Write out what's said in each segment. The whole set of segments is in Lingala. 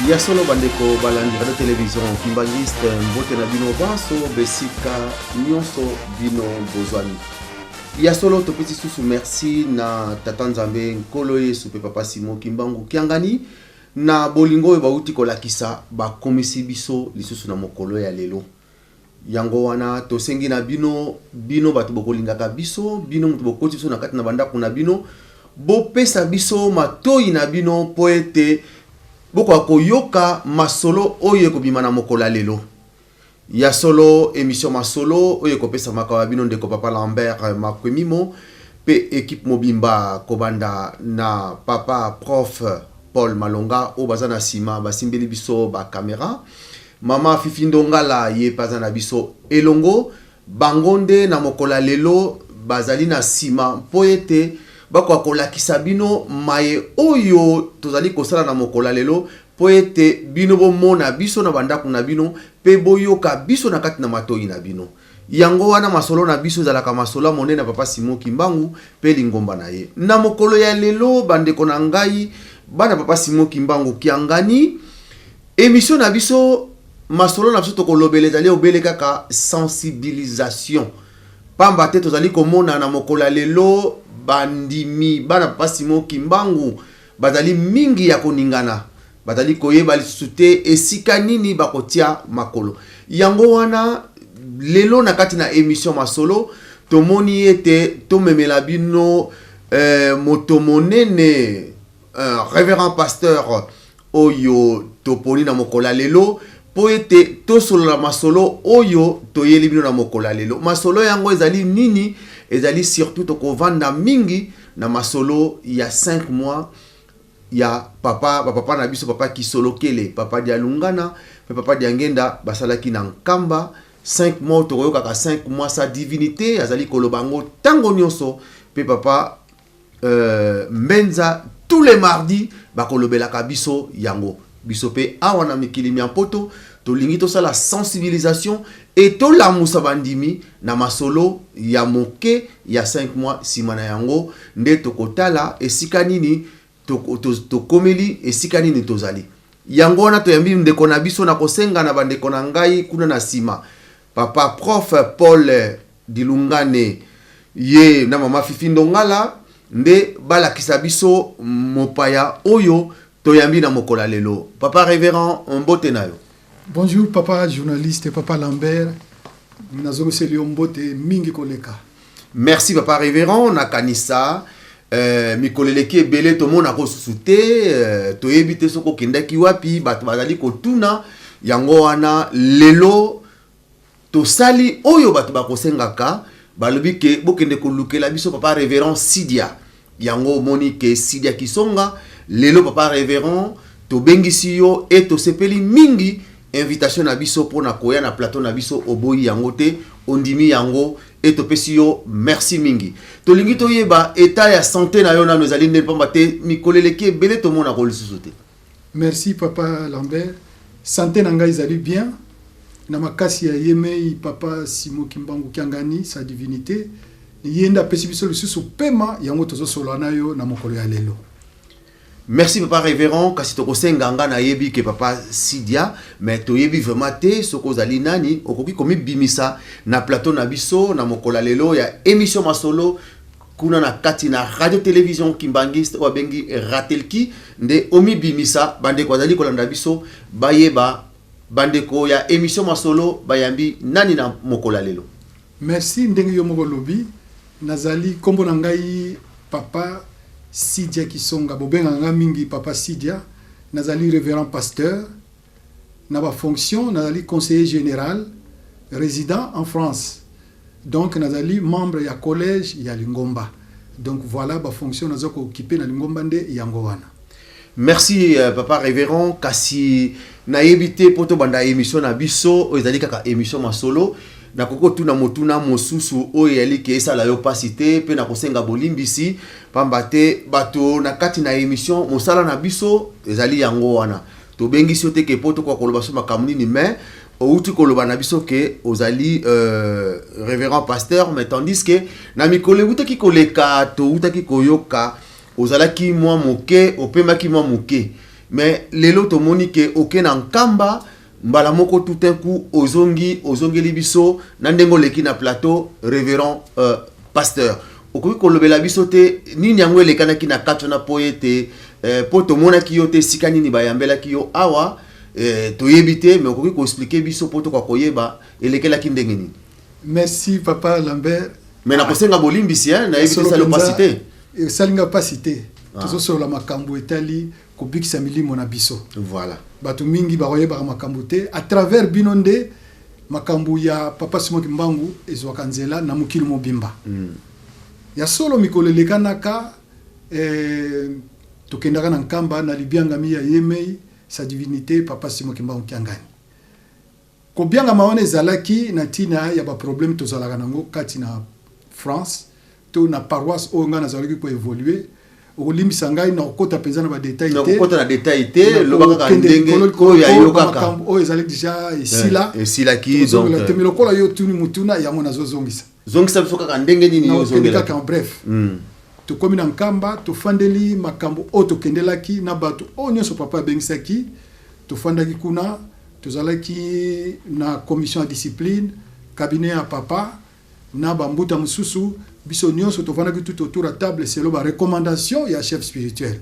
Ya solo, bandeko balandi Radio Télévision Kimbanguiste, mbote na bino banso besika nyonso bino bozwami. Ya solo, topesi susu merci na Tata Nzambe, Nkolo Yesu mpe Papa Simon Kimbangu Kiangani na bolingo oyo bauti kolakisa, bakomisi biso lisusu na mokolo ya lelo. Yango wana tosengi na bino, bino bato bokolingaka biso, bino moto bokoti biso na kati na bandako na bino, bopesa biso matoi na bino mpo ete bokoka koyoka masolo oyo ekobima na mokolo ya lelo. Ya solo, émission Masolo oyo ekopesamaka ya bino ndeko Papa Lambert Makwemimo mpe équipe mobimba, kobanda na Papa Prof Paul Malonga oyo baza na nsima basimbeli biso bacaméra, Mama Fifi Ndongala ye mpe aza na biso elongo. Bango nde na mokolo ya lelo bazali na nsima mpo ete bakoka kolakisa bino maye oyo tozali kosala na mokolo ya lelo, mpo ete bino bomona biso na bandako na bino mpe boyoka biso na kati na matoi na bino. Yango wana masolo na biso ezalaka masolo ya monene ya Papa Simon Kimbangu mpe lingomba na ye. Na mokolo ya lelo, bandeko na ngai, bana Papa Simon Kimbangu Kiangani, émission na biso Masolo na biso tokolobela ezali obele kaka sensibilisation, pamba te tozali komona na mokolo ya lelo bandimi bana Papa Simon Kimbangu bazali mingi ya koningana, bazali koyeba lisusu te esika nini bakotia makolo. Yango wana lelo na kati na émission Masolo tomoni ete tomemela bino moto monene, révérend pasteur oyo toponi na mokolo ya lelo mpo ete tosolola masolo oyo toyeli bino na mokolo ya lelo. Masolo yango ezali nini? Ezali surtout tokovanda mingi na masolo ya 5 mois ya papa, bapapa na biso, Papa Kisolokele, Papa Dialungana mpe Papa Diangenda basalaki na Nkamba 5 mois. Tokoyokaka 5 mois, sa divinité azali koloba yango ntango nyonso, mpe Papa Mbenza tous les mardis bakolobelaka biso yango. Biso mpe awa na mikili mya Mpoto tolingi tosala sensibilisation e tolamusa bandimi na masolo ya moke ya 5 mois. Nsima na yango nde tokotala esika nini tokomeli, esika nini tozali. Yango wana toyambi ndeko na biso. Na kosenga na bandeko na ngai kuna na nsima, Papa Prof Paul Dilungane ye na Mama Fifi Ndongala nde balakisa biso mopaya oyo toyambi na mokolo ya lelo. Papa révérend, mbote na yo. Bonjour papa journaliste, Papa Lambert, nazongiseli yo mbote mingi koleka. Merci papa révérend. Nakanisa mikolo eleki ebele tomonaka susu te, toyebi te soki okendaki wapi, bato bazali kotuna. Yango wana lelo tosali oyo bato bakosengaka, balobi ke bokende kolukela biso Papa Révérend Sidia. Yango omoni ke Sidia Kisonga lelo, papa révérend, tobengisi yo e tosepeli mingi invitation na biso mpona koya na plateau na biso. Oboyi yango te, ondimi yango e topesi yo merci mingi. Tolingi toyeba état ya santé na yo nano ezali nde, pamba te mikolo eleki ebele tomonaka lisusu te. Merci papa Lambert. Santé na ngai ezali bien na makasi ya yemei Papa Simo Kimbangu Kiangani, sa divinité. Ye nde apesi biso lisusu pema, yango tozosolola na yo na mokolo ya lelo. Merci papa révérend. Kasi tokosenga, nga nayebi ke Papa Sidia, mais toyebi vraiment te soki ozali nani. Okoki komibimisa na plateau na biso na mokolo ya lelo ya émission Masolo kuna na kati na Radio Télévision Kimbanguiste oyo abengi Ratelki nde omibimisa, bandeko bazali kolanda biso bayeba bandeko ya émission Masolo bayambi nani na mokolo ya lelo. Merci. Ndenge yo moko olobi, nazali, nkombo na ngai Papa Sidia Kisonga, bobengaka nga mingi Papa Sidia. Nazali révérend pasteur na bafonction, nazali conseiller général résident en France, donc nazali membre ya collège ya lingomba. Donc voilà bafonction naza kooccuper na lingomba nde yango wana. Merci papa révérend. Kasi nayebi te, mpo tobanda émission na biso oyo ezali kaka émission Masolo, nakoki kotuna motuna mosusu oyo eyali ke esala yo mpasi te, mpe nakosenga bolimbisi, pamba te bato na kati na émission, mosala na biso ezali yango wana. Tobengisi yo te ke mpo tokoka koloba so makambo nini, mais outi koloba na biso ke ozali révérend pasteur, mais tandis que na mikolo eutaki koleka toutaki koyoka ozalaki mwa moke, opemaki mwa moke. Mais lelo tomoni ke oke na Nkamba mbala moko, tout un coup ozongi, ozongeli biso na ndenge oleki na plateau révérend pasteur. Okoki kolobela biso te nini yango elekanaki na kati wana, mpo ete mpo tomonaki yo te esika nini bayambelaki yo awa, toyebi te, mais okoki koexpliquer biso mpo tokoka koyeba elekelaki ndenge nini? Merci, papa Lambert. Mais nakosenga bolimbisi, nayebi te esali mpasi te. Esalinga mpasi te. Tozosolola makambo etali kobikisa milimo na biso. Bato mingi bakoyebaka makambo te. À travers bino nde makambo ya papa Simon Kimbangu ezwaka nzela na mokili mobimba. Ya solo, mikolo elekanaka, tokendaka na Nkamba na libiangami ya yemei, sa divinité papa Simon Kimbangu Kiangani. Kobiangama wana ezalaki na ntina ya baproblème tozalaka nango kati na France to na paroisse oyo ngai nazalaki koévoluer. Okolimbisa ngai na kokota mpenza na badetail te. Kokota na detail te, loba kaka ndenge oyo ayo kaka. Oyo ezali déjà esila. Esilaki donc. Te, lokola yo tuni mutuna yango, nazozongisa. Zongisa biso kaka ndenge nini yo ozongela. Kaka en bref. Tokomi na Nkamba, tofandeli makambo oyo tokendelaki na bato oyo nyonso papa abengisaki. Tofandaki kuna, tozalaki na commission ya discipline, cabinet ya papa na bambuta mosusu. Biso nyonso tovandaki tout autour ya table selon barecommandation ya chef spirituel.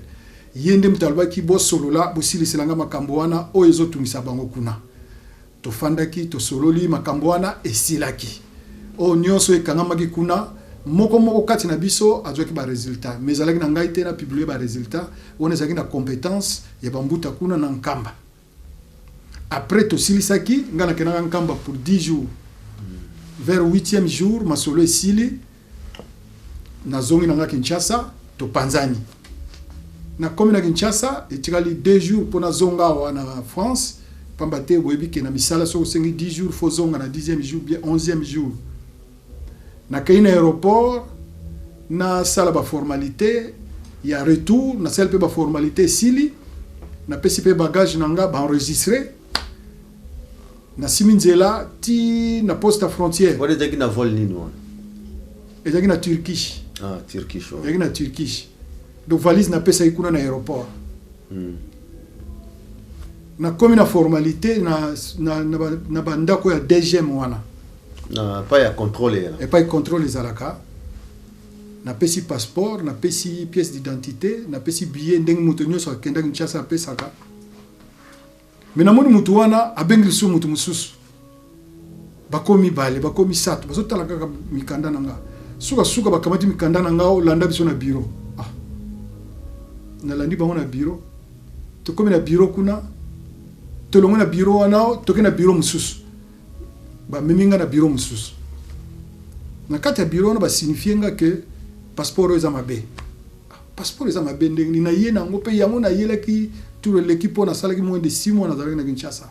Ye nde moto alobaki: "Bosolola, bosiliselanga makambo wana oyo ezotungisa bango kuna." Tofandaki, tosololi makambo wana, esilaki. Oyo nyonso ekangamaki kuna, moko moko kati na biso azwaki baresultat, mais ezalaki na ngai te na publier baresultat wana, ezalaki na compétence ya bambuta kuna na Nkamba. Après tosilisaki, ngai nakendaka Nkamba pour 10 jours. Vers 8e jour, masolo esili, nazongi na nga Kinshasa, topanzani. Nakomi na Kinshasa, etikali 2 jours mpo nazonga awa na France, pamba te boyebi ke na misala, soki osengi 10 jours, faut zonga na 10e jour, bien 11e jour. Nakei na aéroport, nasala baformalité ya retour, nasali mpe baformalité, esili, napesi mpe bagage na nga, baenregistré, nasimi nzela ti na poste ya frontière. Wana ezalaki na vol nini wana? Ezalaki na Turkish. Ah, Turkish. Ezalaki na Turkish. Donc valise napesaki kuna na aéroport. Nakomi na formalité na bandako ya DGM wana. Na epai ya contrôle yana. Epai contrôle ezalaka, napesi passeport, napesi pièce d'identité, napesi billet, ndenge moto nyonso akendaki Kinshasa apesaka. Mais namoni motu wana abengi lisusu motu mosusu, bakomi mibale, bakomi sato, bazotala kaka mikanda na nga. Sukasuka bakamati mikanda na nga: "Olanda biso na bureau." Ah, nalandi bango na bureau. Tokomi na bureau kuna, tolongwe na bureau wana, toke na bureau mosusu, bamemi nga na bureau mosusu. Na kati ya bureau wana, basignifie nga ke passeport oyo eza mabe. Ah, passeport eza mabe ndenge nini? Naye nango mpe yango nayelaki tour eleki, mpo nasalaki moins de 6 mois nazalaki na Kinshasa,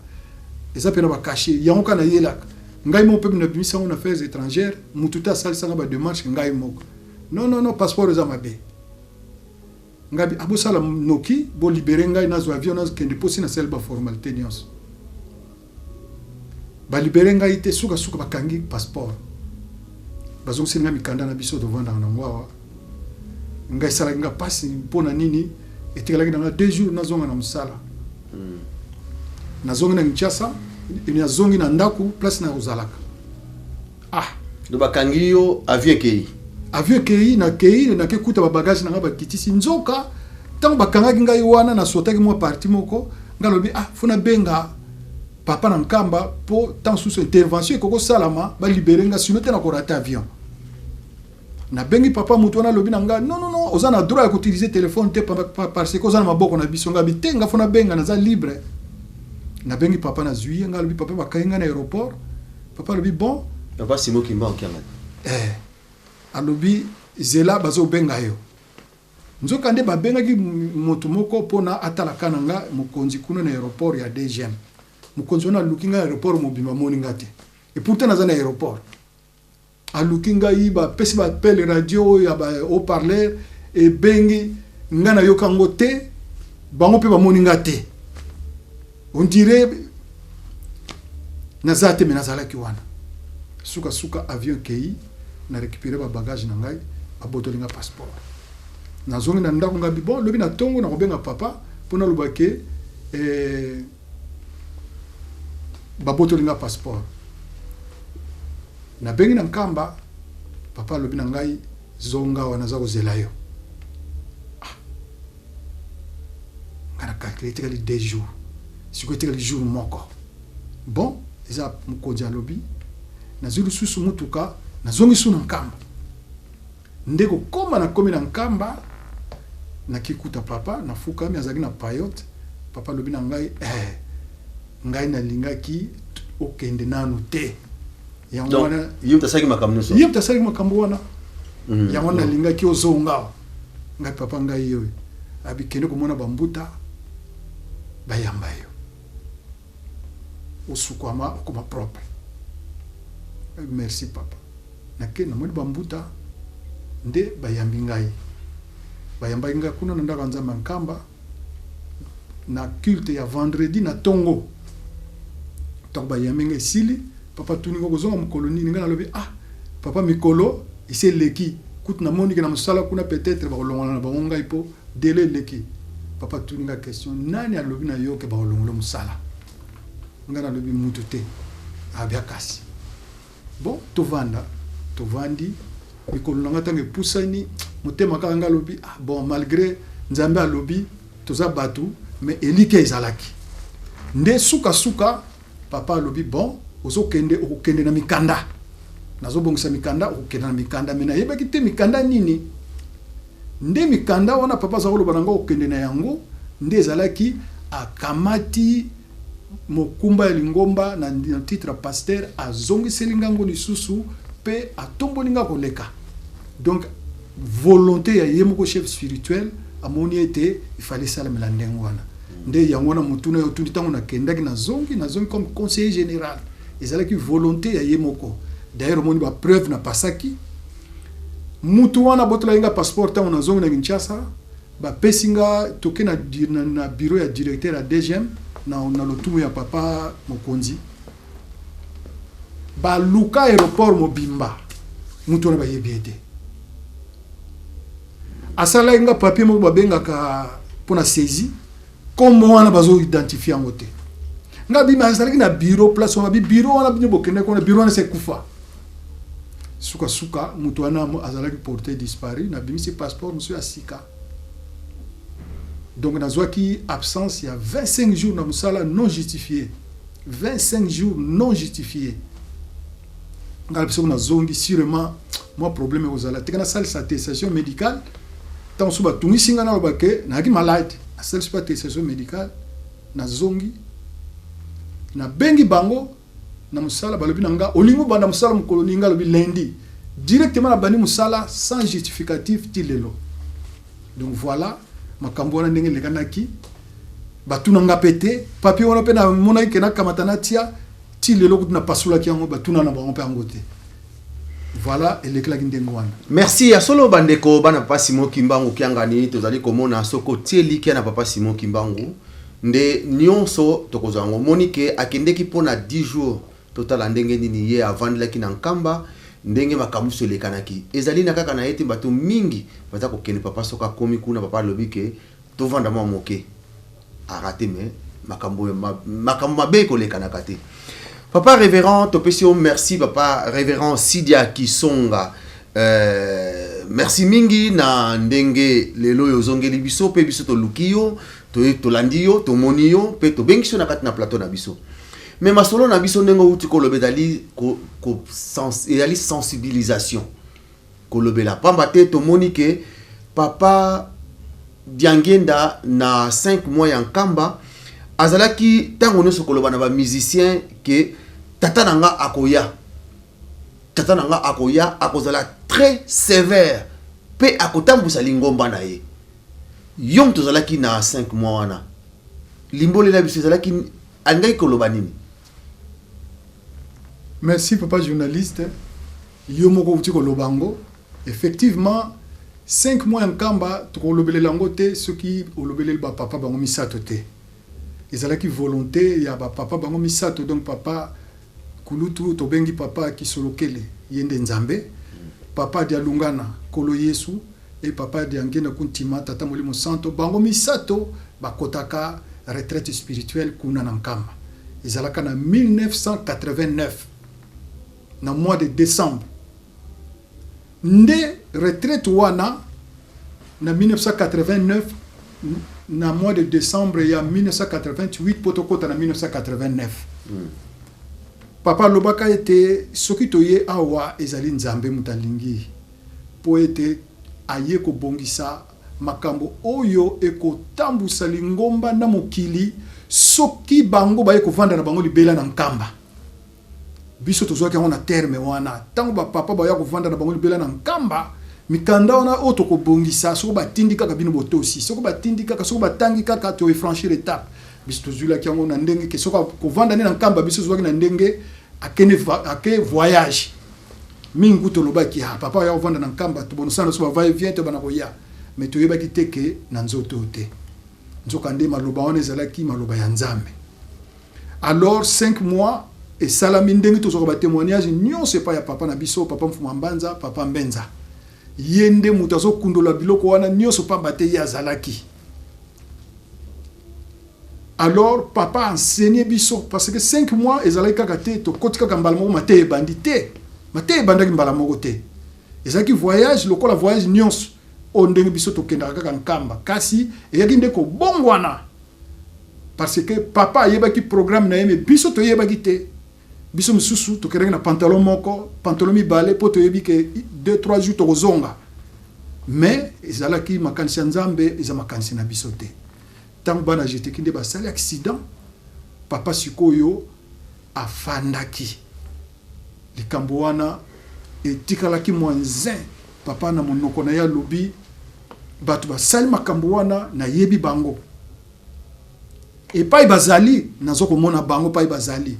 eza mpe na bacachet yango kaka nayelaka ngai moko mpe nabimisi yango na affaires étrangères, mutu te asalisanga badémarche, ngai moko. "Non, non, non, passeport eza mabe." Ngai abosala noki, bolibérer ngai, nazwa avion, nakende, mposi nasali baformalité nyonso. Balibérer ngai te. Sukasuka bakangi passeport, bazongiseli ngai mikanda na biso tovandaka nango awa. Ngai esalaki nga mpasi. Mpo na nini? Etikalaki na nga 2 jours nazonga na mosala. Nazongi na Kinshasa, nazongi na ndako place na kozalaka. Ah. Do bakangi yo, avion ekei. Avion ekei, nakei, nakekuta babagage na ngai bakitisi. Nzoka ntango bakangaki ngai wana, nasotaki mwa parti moko. Ngai alobi: "Ah, faut nabenga papa na Nkamba, mpo ntango susu intervention ekoki kosalama, balibérer nga, sinon te na korater avion." Nabengi papa. Motu wana alobi na ngai: "Non, non, non, oza na droit ya koutiliser téléphone te parce que oza na maboko na biso." Ngai bi te, nga faut nabenga, naza libre. Nabengi papa, nazwi ye. Ngai alobi: "Papa, bakangi ngai na aéroport." Papa alobi: "Bon." Papa Simon Kimbangu Kiangani. Eh, alobi: "Zela, bazobenga yo." Nzoka nde babengaki moto moko mpona atalaka na nga, mokonzi kuna na aéroport ya DGM. Mokonzi wana aluki ngai aéroport mobimba, amoni nga te, et pourtant naza na aéroport. Aluki ngai, bapesi baappel radio oyo ya ba haut-parleur, ebengi ngai, nayoka yango te, bango mpe bamoni nga te. On dirait naza te, mais nazalaki wana. Sukasuka avion ekei, na récupéré babagage na ngai, babotoli nga passeport, nazongi na ndako. Ngai bon, lobi na ntongo nakobenga papa. Mpo naloba ke eh, babotoli nga passeport. Nabengi na Nkamba, papa alobi na ngai: "Zonga awa, naza kozela yo." Ah. Ngai na calcule, etikali 2 jours, sikoyo etikali jour moko. Bon, eza mokonzi alobi, nazwi lisusu mutuka, nazongi su na Nkamba. Nde kokóma, nakomi na Nkamba, nakikuta papa, nafukami, azalaki na payote. Papa alobi na ngai: "Eh, ngai nalingaki okende nanu te." Yango wana, ye moto asalaki makambo nyonso. Ye moto asalaki makambo wana. Yango wana nalingaki ozonga awa. Ngai: "Papa, ngai oyo." Abi: "Kende komona bambuta, bayamba yo, osukwama, okoma propre." Merci papa. Nake, namoni bambuta nde bayambi ngai, bayambaki ngai kuna na ndako ya Nzambe ya Nkamba na culte ya vendredi na ntongo. Ntango bayambi ngai, esili, papa tuni ngo: "Kozonga mokolo nini?" Ngai nalobi: "Ah papa, mikolo esi eleki, kutu namoni ke na mosala kuna peut-être bakolongola na bango ngai mpo délai eleki." Papa tuni nga question: "Nani alobi na yo ke bakolongola mosala?" Ngai nalobi: "Mutu te." Abia: "Kasi bon, tovanda." Tovandi, mikolo na ngai ntango epusani, motema kaka ngai alobi: "Ah bon, malgré Nzambe alobi, toza bato, mais elike ezalaki." Nde sukasuka papa alobi: "Bon, ozokende, okokende na mikanda, nazobongisa mikanda, okokende na mikanda." Mais nayebaki te mikanda nini. Nde mikanda wana papa aza koloba na ngo okende na yango, nde ezalaki akamati mokumba ya lingomba na titre ya pasteur, azongiseli ngango lisusu mpe atomboli nga koleka. Donc volonté ya ye moko chef spirituel amoni ete ifale esalamela ndenge wana. Nde yango wana motuna yo otundi, ntango nakendaki, nazongi comme conseiller général, ezalaki volonté ya ye moko. D'ailleurs omoni bapreuve, napasaki mutu wana abotolaki nga passeport. Ntango nazongi na Kinshasa, bapesi nga, toke na bureau ya directeur ya DGM na lotumu ya papa mokonzi. Baluka aéroport mobimba, mutu wana bayebi ye te. Asalaki nga papier moko babengaka mpona saisie, kombo wana bazoidentifie yango te. Nga bima, azalaki na bureau place wana, bi bureau wana bino bokendaki wana, bureau wana se ekufa. Sukasuka moto wana azalaki porté disparu. Nabimisi passeport mosusu ya sika. Donc nazwaki absence ya 25 jours na mosala non justifié, 25 jours non justifié. Ngai biso nazongi, sûrement mwa problème ekozala. Teka nasalisa attestation médicale. Ntango mosusu batungisi ngai, naloba ke nazalaki malade, nasalisi mpe attestation médicale, nazongi. Nabengi bango na mosala, balobi na nga: "Olingi obanda mosala mokolo nini?" Nga alobi: "Lundi." Directement nabandi mosala sans justificatif ti lelo. Donc voilà makambo wana ndenge elekanaki. Batuna nga mpe te. Papier wana mpe namonaki ke nakamata, natia ti lelo, kutu napasolaki yango, batuna na bango mpe yango te. Voilà, elekelaki ndenge wana. Merci. Ya solo, bandeko bana papa Simon Kimbangu Kiangani, tozali komona soki otie elikya na papa Simon Kimbangu nde nyonso tokozwa yango. Omoni ke akendeki mpona 10 jours, totala ndenge nini ye avandelaki na Nkamba, ndenge makambo nyonso elekanaki. Ezali na kaka na ye te, bato mingi baza kokende. Papa soki akomi kuna, papa alobi ke tovanda mwa moke, arate me makambo makambo mabe ekolekanaka te. Papa révérend, topesi yo merci. Papa révérend Sidia Kisonga, merci mingi na ndenge lelo oyo ozongeli biso mpe biso toluki yo, tolandi yo, tomoni yo mpe tobengisi yo na kati na plateau na biso. Mais masolo na biso, ndenge outi koloba, ezali ezali sensibilisation, kolobela pamba te. Tomoni ke papa Diangenda na 5 mois ya Nkamba azalaki ntango nyonso koloba na bamusicien ke tata na nga akoya, tata na nga akoya, akozala très sévère mpe akotambwisa lingomba na ye. Yo moto ozalaki na 5 mois wana, limbolela biso, ezalaki alingaki koloba nini? Merci papa journaliste. Yo moko outi koloba yango, effectivement 5 mois ya Nkamba, tokolobelela yango te soki olobeleli bapapa bango misato te. Ezalaki volonté ya bapapa bango misato. Donc papa kulutu tobengi papa Kisolokele, ye nde Nzambe, papa Dialungana, Nkolo Yesu, E papa Diangienda Kuntima, tata Molimo Santo, bango misato bakotaka retraite spirituelle kuna na Nkamba. Ezalaka na 1989 na mois de décembre. Nde retraite wana na 1989, na mois de décembre ya 1988, mpo tokɔta na 1989. Papa alobaka ete soki toye awa, ezali Nzambe moto alingi, mpo ete aye kobongisa makambo oyo ekotambusa lingomba na mokili. Soki bango baye kovanda na bango libela na Nkamba, biso tozwaki yango na terme wana. Ntango bapapa baya kovanda na bango libela na Nkamba, mikanda wana oyo tokobongisa, soki batindi kaka, bino botosi. Soki batindi kaka, soki batangi kaka, toefranchir étape. Biso tozwilaki yango na ndenge ke soki kovanda nde na Nkamba, biso tozwaki na ndenge akende ake voyage mingi. Kutu tolobaki: "Ah, papa aya kovanda na Nkamba, tobonosana biso bava vient, tobana koya." Mais toyebaki te ke na nzoto oyo te. Nzoka nde maloba wana ezalaki maloba ya Nzambe. Alors 5 mois esalami ndenge tozwaka batémoignage nyonso epai ya papa na biso, papa Mfuma Mbanza, papa Mbenza. Ye nde moto azokundola biloko wana nyonso, pamba te ye azalaki. Alors papa enseigné biso, parce que 5 mois ezalaki kaka te tokoti kaka mbala moko, mateya ebandi te. Mateya ebandaki mbala moko te. Ezalaki voyage lokola voyage nyonso oyo ndenge biso tokendaka kaka Nkamba. Kasi eyaki nde kobongwana, parce que papa ayebaki programme na ye, mais biso toyebaki te. Biso mosusu tokendaki na pantalon moko, pantalon mibale, mpo toyebi ke 2 3 jours tokozonga. Mais ezalaki makanisi ya Nzambe, eza makanisi na biso te. Ntango bana jeteki nde basali accident, papa sikoyo afandaki. Likambo wana etikalaki mwa nzin. Papa na monoko na ye alobi: "Bato basali makambo wana, nayebi bango epai bazali, naza komona bango epai bazali.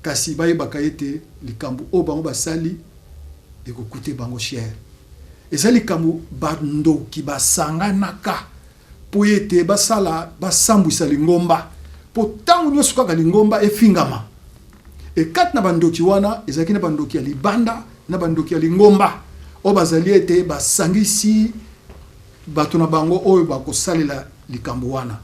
Kasi bayebaka ete likambo oyo bango basali ekokute bango cher." Eza likambo bandoki basanganaka mpo ete basala, basambwisa lingomba, mpo ntango nyonso kaka lingomba efingama. Ekati na bandoki wana, ezalaki na bandoki ya libanda na bandoki ya lingomba oyo bazali ete basangisi bato na bango oyo bakosalela likambo wana.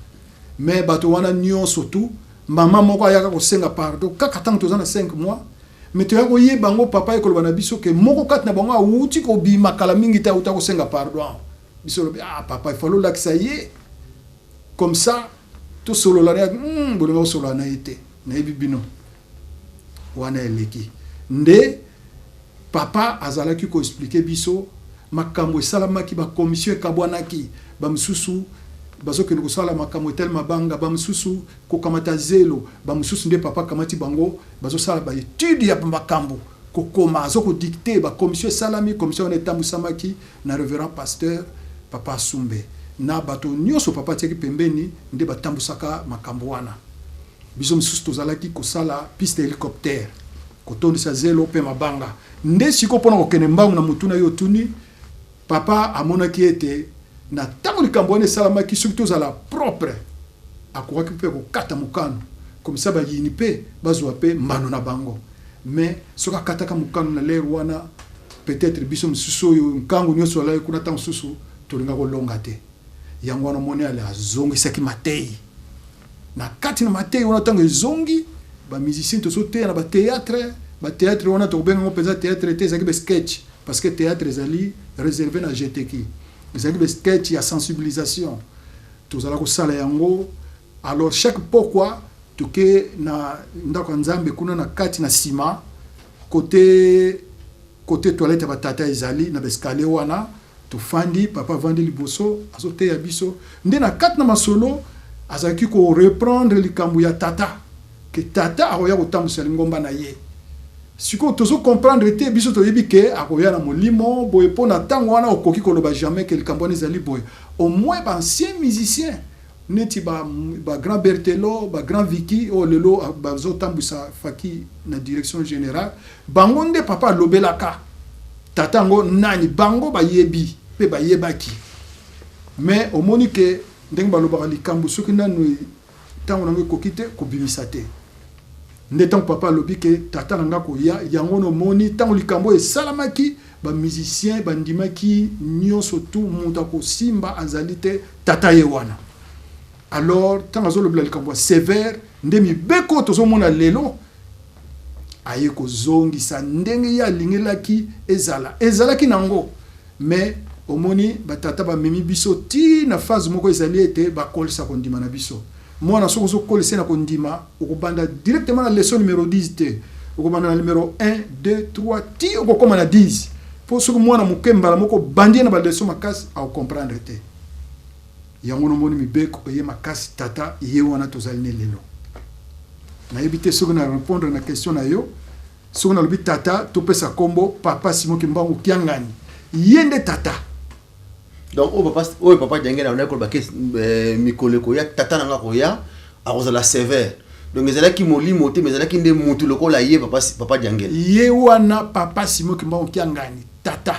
Mais bato wana nyonso tu, mama moko ayaka kosenga pardon kaka ntango toza na 5 mois. Mais toya koyeba yango, papa ekoloba na biso ke moko kati na bango awuti kobima kala mingi te, awuti kosenga pardon. Biso lobi: "Ah papa, ifalo olakisa ye comme ça, tosolola na ye." Bolinga kosolola na ye te, nayebi bino wana eleki." Nde papa azalaki koexpliquer biso makambo esalamaki. Bakomission ekabwanaki, bamosusu bazokende kosala makambo etali mabanga, bamosusu kokamata zelo, bamosusu nde papa akamati bango, bazosala baétude ya makambo, kokoma, aza kodicter. Bakomission esalami, commission wana etambusamaki na révérend pasteur papa Asumbe na bato nyonso papa atiaki pembeni, nde batambusaka makambo wana. Biso mosusu tozalaki kosala piste hélicoptère, kotondisa zelo mpe mabanga. Nde sikoyo, mpona kokende mbangu na motu na ye otuni, papa amonaki ete na ntango likambo wana esalamaki, soki tozala propre, akokaki mpe kokata mokano komisa bayini mpe bazwa mpe mbano na bango. Mais soki akataka mokano na lere wana, peut-être biso mosusu oyo nkangu nyonso alaki kuna, ntango mosusu tolinga kolonga te. Yango wana omoni ale azongisaki matei. Na kati na matei wana, ntango ezongi, bamusicien tozoteya na bathéâtre. Bathéâtre wana tokobenga yango mpenza théâtre te, ezalaki basketch, parce que théâtre ezali réservé na GTK. Ezalaki basketch ya sensibilisation, tozala kosala yango. Alors chaque pokwa toke na ndako ya Nzambe kuna na kati, na nsima côté toilette ya batata ezali na baescalier wana, tofandi, papa avandi liboso, azoteya biso. Nde na kati na masolo azalaki koreprendre likambo ya tata, ke tata akoya kotambwisa lingomba na ye. Sikoyo tozocomprendre te. Biso toyebi ke akoya na molimo boye, mpo na ntango wana okoki koloba jamais ke likambo wana ezali boye. Au moins baancien musicien neti bagrand ba Bertelo, bagrand Viki oyo lelo bazotambwisa faki na direction générale, bango nde papa alobelaka tata yango nani, bango bayebi mpe bayebaki. Mais omoni ke ndenge balobaka, likambo soki nanu ntango nango ekoki te, kobimisa te. Nde ntango papa alobi ke tata na nga koya, yango nomoni ntango likambo esalamaki. Bamusicien bandimaki nyonso tu, moto akosimba azali te, tata ye wana. Alors ntango azolobela likambo ya sévère, nde mibeko tozomona lelo aye kozongisa ndenge ye alingelaki ezala, ezalaki nango. Mais omoni, batata bamemi biso ti na phase moko ezali ete bakolisa kondima na biso. Mwana soki ozokolisa na kondima, okobanda directement na leçon numéro 10 te, okobanda na numéro 1, 2, 3 ti okokóma na 10. Mpo soki mwana moke, mbala moko bandi ye na baleçon makasi, akocomprendre te. Yango nomoni mibeko eye makasi. Tata ye wana tozali ne lelo. Nayebi te soki na répondre na question na yo. Soki nalobi tata, topesa nkombo Papa Simon Kimbangu Kiangani, ye nde tata. Donc oyo papa Diangenda abandaki koloba ke mikolo ekoya, tata na nga koya, akozala sévère, donc ezalaki molimo te, mais ezalaki nde mutu lokola ye papa Diangenda. Ye wana Papa Simon Kimbangu Kiangani, tata.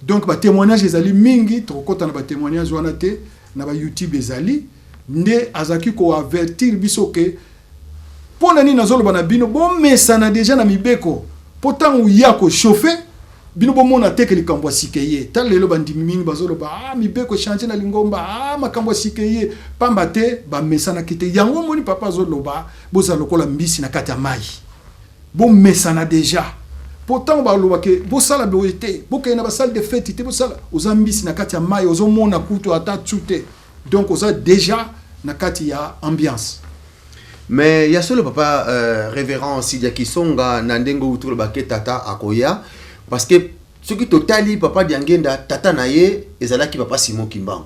Donc batémoignage ezali mingi, tokokɔta na batémoignage wana te, na baYouTube ezali. Nde azalaki koavertir biso ke mpo na nini nazoloba na bino, bomesana déjà na mibeko, mpo ntango ya kochauffe bino, bomona te ke likambo ya sika ye. Tala lelo, bandimi mingi bazoloba: "Ah, mibeko echange na lingomba, ah, makambo ya sika ye." Pamba te bamesanaki te. Yango omoni papa azoloba: bozala lokola mbisi na kati ya mai, bomesana déjà, mpo ntango balobake bosala boye te, bokende na basalle de fête te, bosala, oza mbisi na kati ya mai, ozomona kutu ata tu te, donc oza déjà na kati ya ambiance. Mais ya solo, papa révérend Sidia Kisonga, na ndenge outi koloba ke tata akoya, parce que soki totali papa Diangenda, tata na ye ezalaki papa Simon Kimbangu.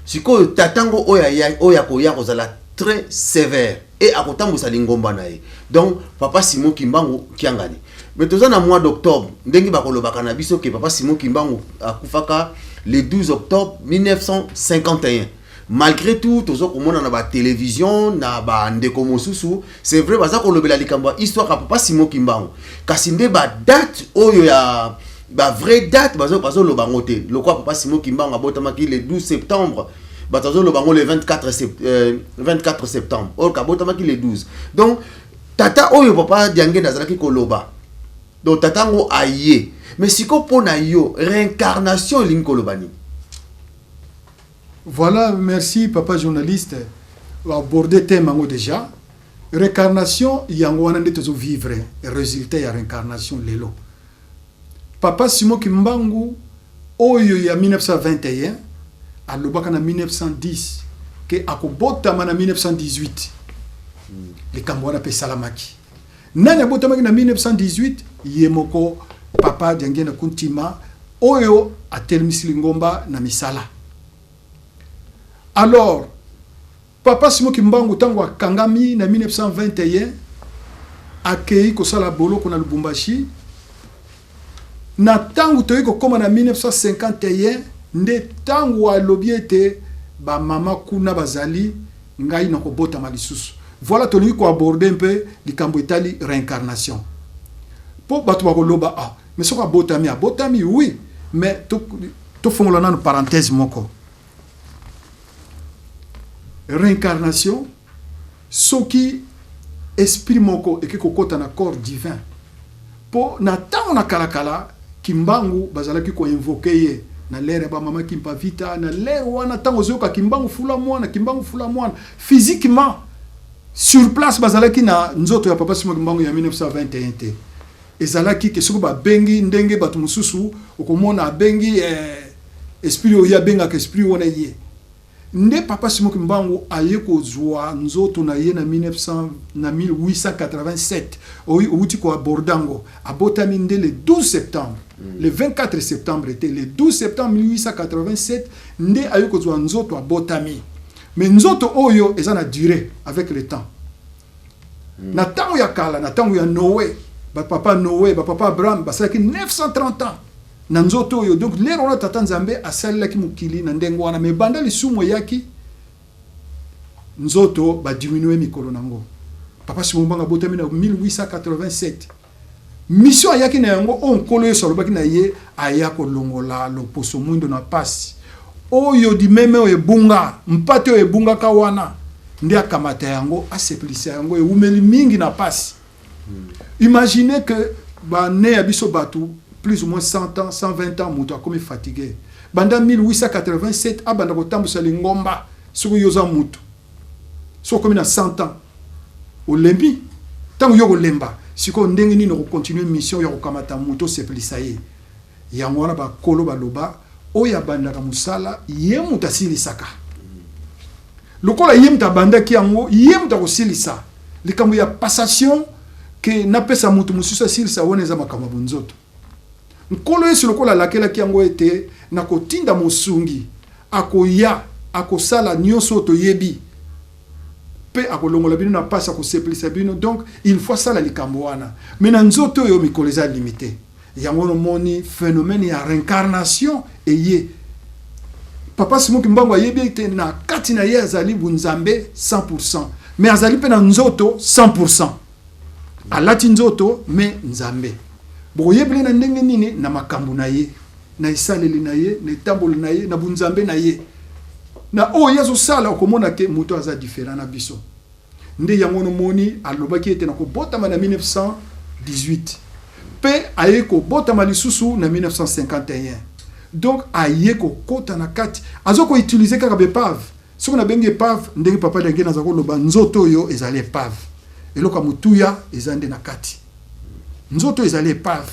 Sikoyo tata ngo oyo akoya kozala très sévère e akotambusa lingomba na ye, donc papa Simon Kimbangu Kiangani. Mais toza na mois d'octobre, ndenge bakolobaka na biso ke papa Simon Kimbangu akufaka le 12 octobre 1951. Malgré tout, toza komona na batélévision na bandeko mosusu, c'est vrai, baza kolobela likambo ya histoire ya papa Simon Kimbangu, kasi nde badate oyo ya bavrai date bazoloba yango te. Lokola papa Simon Kimbangu abotamaki le 12 septembre, bato azoloba yango le 24 septembre, or abotamaki le 12. Donc tata oyo papa Diangenda azalaki koloba, donc tata yango aye. Mais sikoyo, mpo na yo, réincarnation elingi koloba nini? Voilà, merci papa journaliste. Aborder thème yango déjà. Réincarnation, yango wana nde tozovivre résultat ya réincarnation lelo. Papa Simon Kimbangu oyo ya 1921 alobaka na 1910 ke akobotama na 1918. Likambo wana mpe esalamaki. Nani abotamaki na 1918? Ye moko papa Diangienda Kuntima oyo atelemisi lingomba na misala. Alors papa Simon Kimbangu, ntango akangami na 1921, akei kosala boloko na Lubumbashi. Na ntango toyei kokóma na 1951, nde ntango alobi ete bamama kuna bazali, ngai na kobotama lisusu. Voilà, tolingi koaborder mpe likambo etali réincarnation, mpo bato bakoloba: "Ah, mais soki abotami, abotami." Oui, mais tofongola nano parenthèse moko. Réincarnation, soki esprit moko eke kokɔta na corps divin, mpo na ntango na kalakala, Kimbangu bazalaki koinvoquer ye na l'ère ya bamama Kimpa Vita. Na l'ère wana, ntango ozoyoka Kimbangu fula mwana, Kimbangu fula mwana, physiquement sur place bazalaki na nzoto ya papa Simon Kimbangu ya 1921 te. Ezalaki ke soki babengi, ndenge bato mosusu okomona abengi esprit oyo, abengaka esprit wana ye. Nde papa Simon Kimbangu aye kozwa nzoto na ye na 1900, na 1887 oyo outi koaborder yango. Abotami nde le 12 septembre, le 24 septembre te, le 12 septembre 1887 nde aye kozwa nzoto, abotami. Mais nzoto oyo eza na durée avec le temps. Na ntango ya kala, na ntango ya Noé, bapapa Noé, bapapa Abraham basalaki 930 ans na nzoto oyo. Donc lero wana tata Nzambe asalelaki mokili na ndenge wana. Mais banda lisumu eyaki, nzoto badiminuer mikolo nango. Papa Simon Kimbangu abotami na 1887. Mission ayaki na yango, oyo Nkolo Yesu alobaki na ye, aya kolongola loposo mwindo na pasi oyo, dimeme oyo ebunga, mpate oyo ebungaka wana, nde akamata yango, asepelisa yango, ewumeli mingi na pasi. Imagine que bane ya biso bato Plus ou moins 100 ans, 120 ans, moto akomi fatigué. Banda 1887 abanda kotambusa lingomba, soki yo oza motu, soki okomi na 100 ans, olembi. Ntango yo kolemba, sikoyo ndenge nini okocontinue mission ya kokamata moto osepelisa ye? Yango wana bakolo baloba: oyo abandaka mosala, ye moto asilisaka. Lokola ye moto abandaki yango, ye moto akosilisa. Likambo ya passation ke napesa moto mosusu asilisa wana, eza makambo ya bonzoto. Nkolo Yesu lokola alakelaki yango ete nakotinda mosungi, akoya, akosala nyonso oyo toyebi, mpe akolongola bino na mpasi, akosepelisa bino. Donc il faut asala likambo wana, mais na nzoto oyo mikolo eza limité. Yango nomoni phénomène ya réincarnation eye. Papa Simon Kimbangu ayebi ete na kati na ye azali bunzambe 100, mais azali mpe na nzoto 100. Alati nzoto, mais Nzambe bokoyebeli na ndenge nini? Na makambo na ye, na esaleli na ye, na etamboli na ye, na bunzambe na ye, na oyo ye azosala, okomona ke moto aza différent na biso. Nde yango nomoni alobaki ete nakobotama na 1918, mpe aye kobotama lisusu na 1951. Donc aye kokɔta na kati, aza koutiliser kaka baépave. Soki nabengi épave, ndenge papa ndenge naza koloba, nzoto oyo ezali épave. Eloko ya motuya eza nde na kati. Nzoto ezali épave,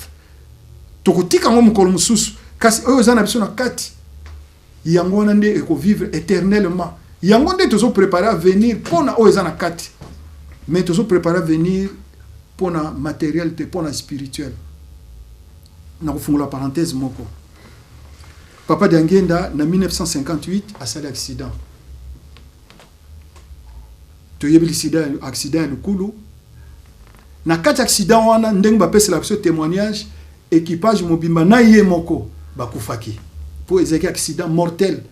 tokotika yango mokolo mosusu, kasi oyo eza na biso na kati, yango wana nde ekovivre éternellement. Yango nde tozoprépare avenir mpona oyo eza na kati, mais tozoprépare avenir mpona matériel te, mpona spirituel. Na kofungola parenthèse moko, papa Diangenda na 1958 asali accident. Toyebi accident ya Lukulu. Na kati ya accident wana, ndenge bapesela biso témoignage, équipage mobimba na ye moko bakufaki, mpo ezalaki accident mortel.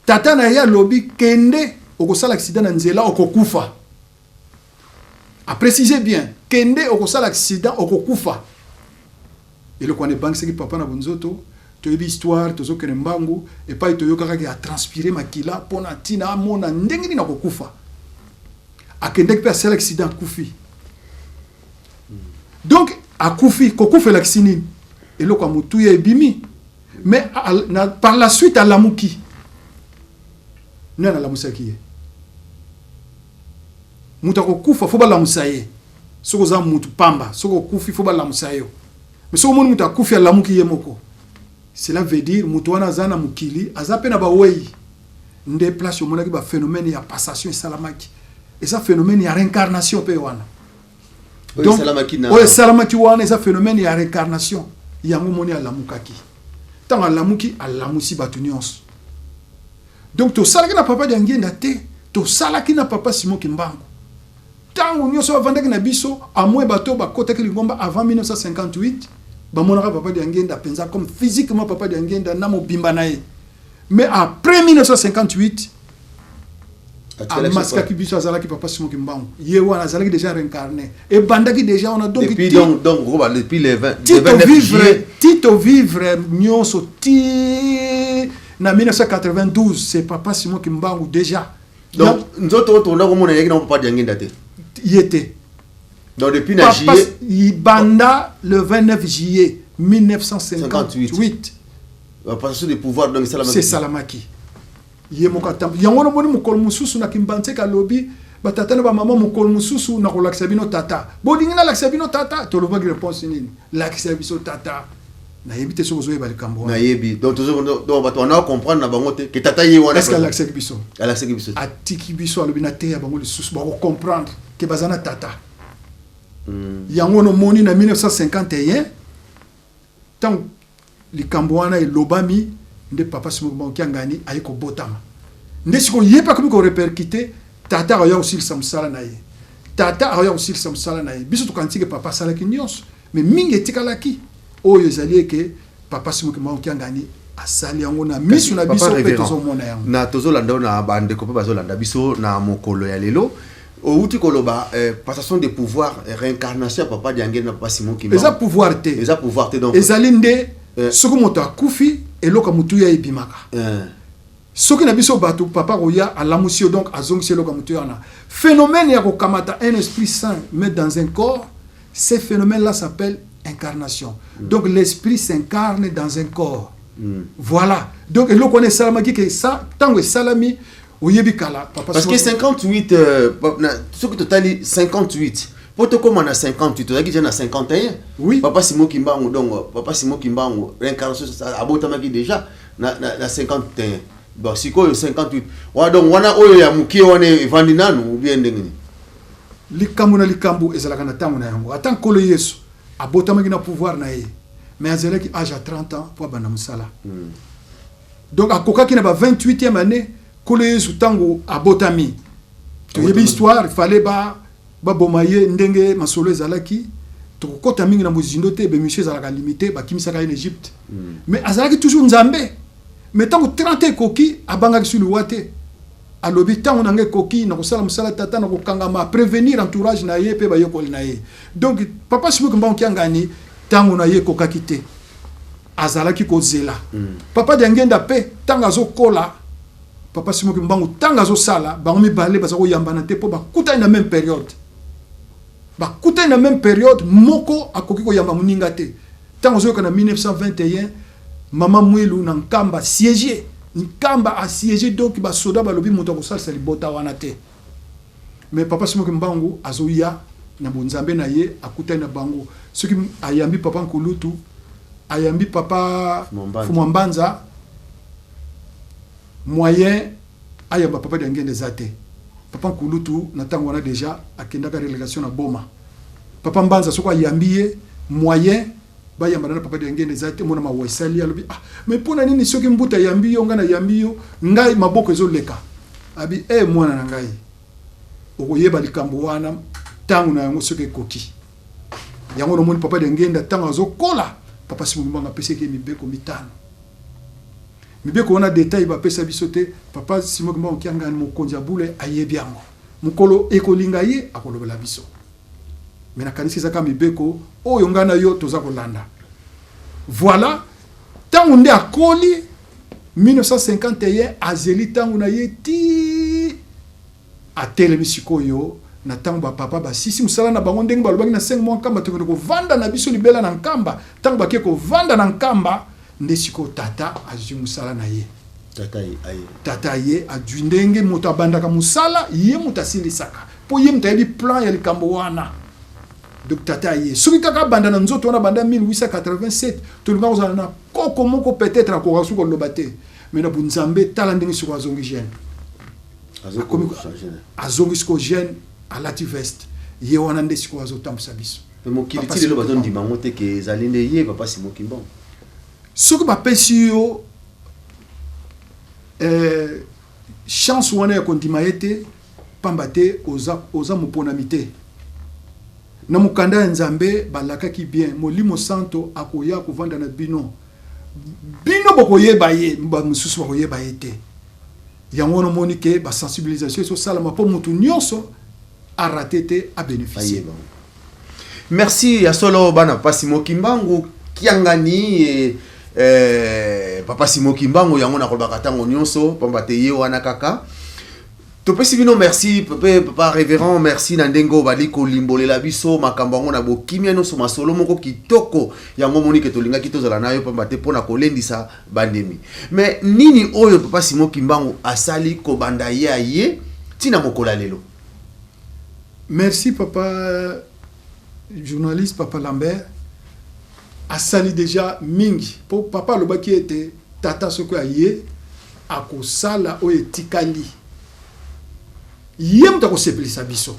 Tata na ye alobi: "Kende, okosala accident na nzela, okokufa." Aprécise bien: "Kende, okosala accident, okokufa." Eloko wana ebangisaki papa na bonzoto. Toyebi histoire, tozokende mbangu. Epai toyokaka atranspire makila mpona ntina amona ndenge nini akokufa. Akendeki mpe asala accident, akufi. Donc akufi, kokufa elakisi nini? Eloko ya motuya ebimi. Mais par la suite alamuki. Nani alamusaki ye? Moto akokufa, fo balamusa ye. Soki oza mutu pamba, soki okufi, fo balamusa yo. Mais soki omoni moto akufi, alamuki ye moko, cela veut dire moto wana aza na mokili, aza mpe na bawei. Nde place omonaki baphénomène ya passation esalamaki, eza phénomène ya réincarnation mpe wana. Donc oyo esalamaki wana eza phénomène ya réincarnation. Yango moni alamukaki. Ntango alamuki, alamusi bato nyonso. Donc tosalaki na papa Diangienda te, tosalaki na papa Simon Kimbangu. Ntango nyonso bavandaki na biso, amoi bato bakotaki lingomba avant 1958 bamonaka papa Diangienda mpenza comme physiquement papa Diangienda na mobimba na ye. Mais après 1958, amaskaki biso, azalaki papa Simon Kimbangu. Ye wana azalaki déjà réincarné, ebandaki déjà wana. Donc depuis, donc depuis les 20 29 ti tovivre nyonso ti na 1992, c'est papa Simon Kimbangu déjà. Donc nzoto oyo tokonda komona eyaki na papa Diangienda te? Ye te. Donc depuis na juillet? Banda le 29 juillet 1958. Passation de pouvoir donc. Esalamaki, esalamaki ye moko atambo. Yango wana omoni mokolo mosusu na Kimbanseke alobi: "Batata na bamama, mokolo mosusu nakolakisa bino tata. Bolingi nalakisa bino tata?" Tolobaki réponse nini? "Lakisa biso tata." Nayebi te soki ozoyeba likambo wana. Nayebi. Donc donc bato wana comprendre na bango te ke tata ye wana. Est-ce alakisaki biso? Alakisaki biso. Atiki biso, alobi nateya bango lisusu, bakocomprendre ke baza na tata. Yango wana omoni na 1951, ntango likambo wana elobami, nde papa Simon Kiangani aye kobotama. Nde sikoyo ye mpe akomi korépercuter: tata akoya kosilisa mosala na ye, tata akoya kosilisa mosala na ye. Biso tokanisi ke papa asalaki nyonso, mais mingi etikalaki. Oyo ezali eke papa Simon Kimbangu Kiangani asali yango na miso na biso mpe tozomona yango. Na tozolanda oyo na bandeko mpe bazolanda biso na mokolo ya lelo, outi koloba passation de pouvoir, réincarnation ya papa Diangienda na papa Simon Kimbangu. Eza pouvoir te. Eza pouvoir te, donc. Ezali nde soki moto akufi, eloko ya motuya ebimaka. Soki na biso bato, papa koya alamusi yo, donc azongisi eloko ya motuya wana. Phénomène ya kokamata un esprit saint, mettre dans un corps, ce phénomène là s'appelle Incarnation. Donc l'esprit s'incarne dans un corps. Voilà. Donc eloko wana esalamaki ke ntango esalami, oyebi kala papa. Parce que 58, soki totali 58 mpo tokóma na 58, tozalaki déjà na 51. Oui. Papa Simon Kimbangu, donc papa Simon Kimbangu, réincarnation, abotamaki déjà na 51. Bon, sikoyo 58 wana, donc wana oyo ya mokie wana evandi nanu ou bien ndenge nini? Likambo na likambo ezalaka na ntango na yango. Ata Nkolo Yesu abotamaki na pouvoir na ye, mais azalaki âge ya 30 ans mpo abanda mosala. Donc akokaki na ba 28e année. Nkolo Yesu, ntango abotami, toyebi histoire, fallait ba baboma ye. Ndenge masolo ezalaki, tokokɔta mingi na mozindo te, baémission ezalaka limité. Bakimisaka ye na Égypte, mais azalaki toujours Nzambe. Mais ntango 30 ekoki, abangaki su liwa te. Alobi: "Ntango na ngai ekoki, nakosala mosala Tata, nakokangama." Prévenir entourage na ye mpe bayekoli na ye. Donc papa Simon Kimbangu Kiangani, ntango na ye ekokaki te, azalaki kozela. Papa Diangenda mpe, ntango azokola, papa Simon Kimbangu ntango azosala, bango mibale baza koyambana te mpo bakutani na même période. Bakutani na même période, moko akoki koyamba moninga te. Ntango ozoyoka na 1921, mama Mwilu na Nkamba siège, Nkamba asiége, donc basoda balobi moto akosalisa libota wana te. Mais papa Simon Kimbangu azoya na bonzambe na ye, akutani na bango. Soki ayambi papa Nkulutu, ayambi papa Fumwa Mbanza, moyen ayamba papa Diangende eza te. Papa Nkulutu na ntango wana déjà akendaka relégation na Boma. Papa Mbanza, soki ayambi ye, moyen bayambana na papa Diangende eza te. Mona mawa esali, alobi: "Ah, mais mpo na nini soki mbuta ayambi yo, ngai nayambi yo, ngai maboko ezoleka?" Abi: "E mwana na ngai, okoyeba likambo wana ntango na yango soki ekoki." Yango nomoni papa Diangenda, ntango azokola, papa Simon Kimbangu apesaki ye mibeko mitano. Mibeko wana, détail bapesa biso te. Papa Simon Kimbangu Kiangani, mokonzi ya bule, ayebi yango. Mokolo ekolinga ye, akolobela biso. Me nakanisi ezaka mibeko oyo ngai na yo toza kolanda. Voilà. Ntango nde akoli, 1951, azeli ntango na ye ti atelemi. Sikoyo na ntango bapapa basisi mosala na bango, ndenge balobaki na 5 mois Nkamba, tokende kovanda na biso libela na Nkamba. Ntango bake kovanda na Nkamba, nde sikoyo tata azwi mosala na ye. Tata aye. Tata ye azwi. Ndenge moto abandaka mosala, ye moto asilisaka, mpo ye moto ayebi plan ya likambo wana. Donc tata ye, soki kaka abanda na nzoto wana, banda 1887, tolinga kozala na koko moko, peut-être akoka soki koloba te. Mais na bonzambe, tala ndenge sikoyo azongi jeune, azongi sikoyo jeune, alati veste, ye wana nde sikoyo azotambwisa biso. Mokili ti lelo bazondima yango te ke ezali nde ye papa Simon Kimbangu. Soki bapesi yo chance wana ya kondima ye te, pamba te oza moponami te. Na mokanda ya Nzambe balakaki bien: Molimo Santo akoya kovanda na bino, bino bokoyeba ye, bamosusu bakoyeba ye te. Yango wana omoni ke basensibilisation ezosalama mpo motu nyonso arate te, abénéficie. Merci. Ya solo, bana papa Simon Kimbangu Kiangani, papa Simon Kimbangu, yango nakolobaka ntango nyonso, pamba te ye wana kaka. Topesi bino merci mpe papa révérend, merci na ndenge oyo bali kolimbolela biso makambo yango na bokimia nyonso, masolo moko kitoko. Yango moni ke tolingaki tozala na yo, pamba te mpona kolendisa bandimi. Mais nini oyo papa Simon Kimbangu asali kobanda ye aye ntina mokolo ya lelo? Merci, papa journaliste, papa Lambert. Asali déjà mingi, mpo papa alobaki ete tata soki aye, akosala oyo etikali, ye moto akosepelisa biso.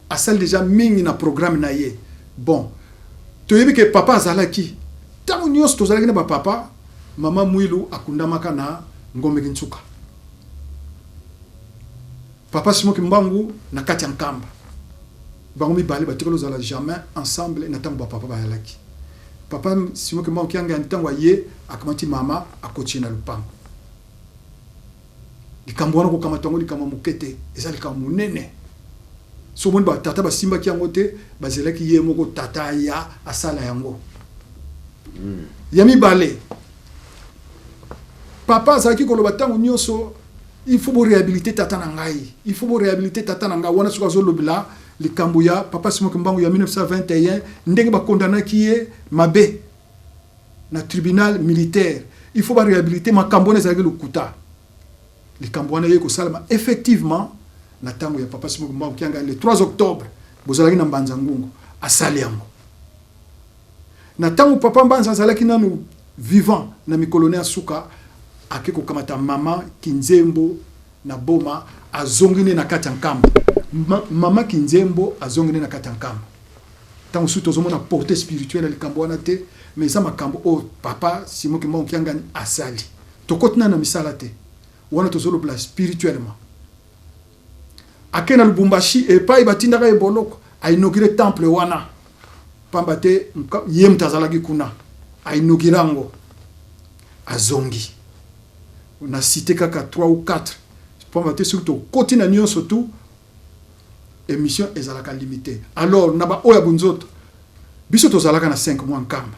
Asali déjà mingi na programme na ye. Bon, toyebi ke papa azalaki ntango nyonso, tozalaki na bapapa. Mama Mwilu akundamaka na Ngombeki Ntsuka, papa Simon Kimbangu na kati ya Nkamba. Bango mibale batikali kozala jamais ensemble na ntango bapapa bayalaki. Papa Simon Kimbangu Kiangani, ntango aye, akamati mama, akoti ye na lupango. Likambo wana, kokamata yango likambo moke te, eza likambo monene. So omoni batata basimbaki yango te, bazelaki ye moko tata aya asala yango. Ya mibale, papa azalaki koloba ntango nyonso: "Il faut boréhabiliter tata na ngai, il faut boréhabiliter tata na ngai." Wana soki azolobela Likambo ya Papa Simon Kimbangu ya 1921, ndenge bakondanaki ye mabe na tribunal militaire, il faut baréhabiliter makambo wana ezalaki lokuta. Likambo wana ye kosalema effectivement na ntango ya Papa Simon Kimbangu Kiangani, le 3 octobre, bozalaki na Mbanza Ngungu, asali yango. Na ntango Papa Mbanza azalaki nanu vivant, na mikolo ne ya suka, ake kokamata mama Kinzembo na Boma, azongi ne na kati ya Nkamba. Mama Kinzembo azongi ne na kati ya Nkamba. Ntango mosusu tozomona portée spirituelle ya likambo wana te, mais eza makambo oyo Papa Simon Kimbangu Kiangani asali. Tokoti nanu na misala te, wana tozolobela spirituellement. Ake na Lubumbashi, epai batindaka ye boloko, ainaugure temple wana, pamba te ye moto azalaki kuna, ainaugure yango, azongi. Na cité kaka 3 ou 4, pamba te soki tokoti na nyonso tu, émission ezalaka limité. Alors, na baoyo ya bonzoto, biso tozalaka na 5 mois Nkamba.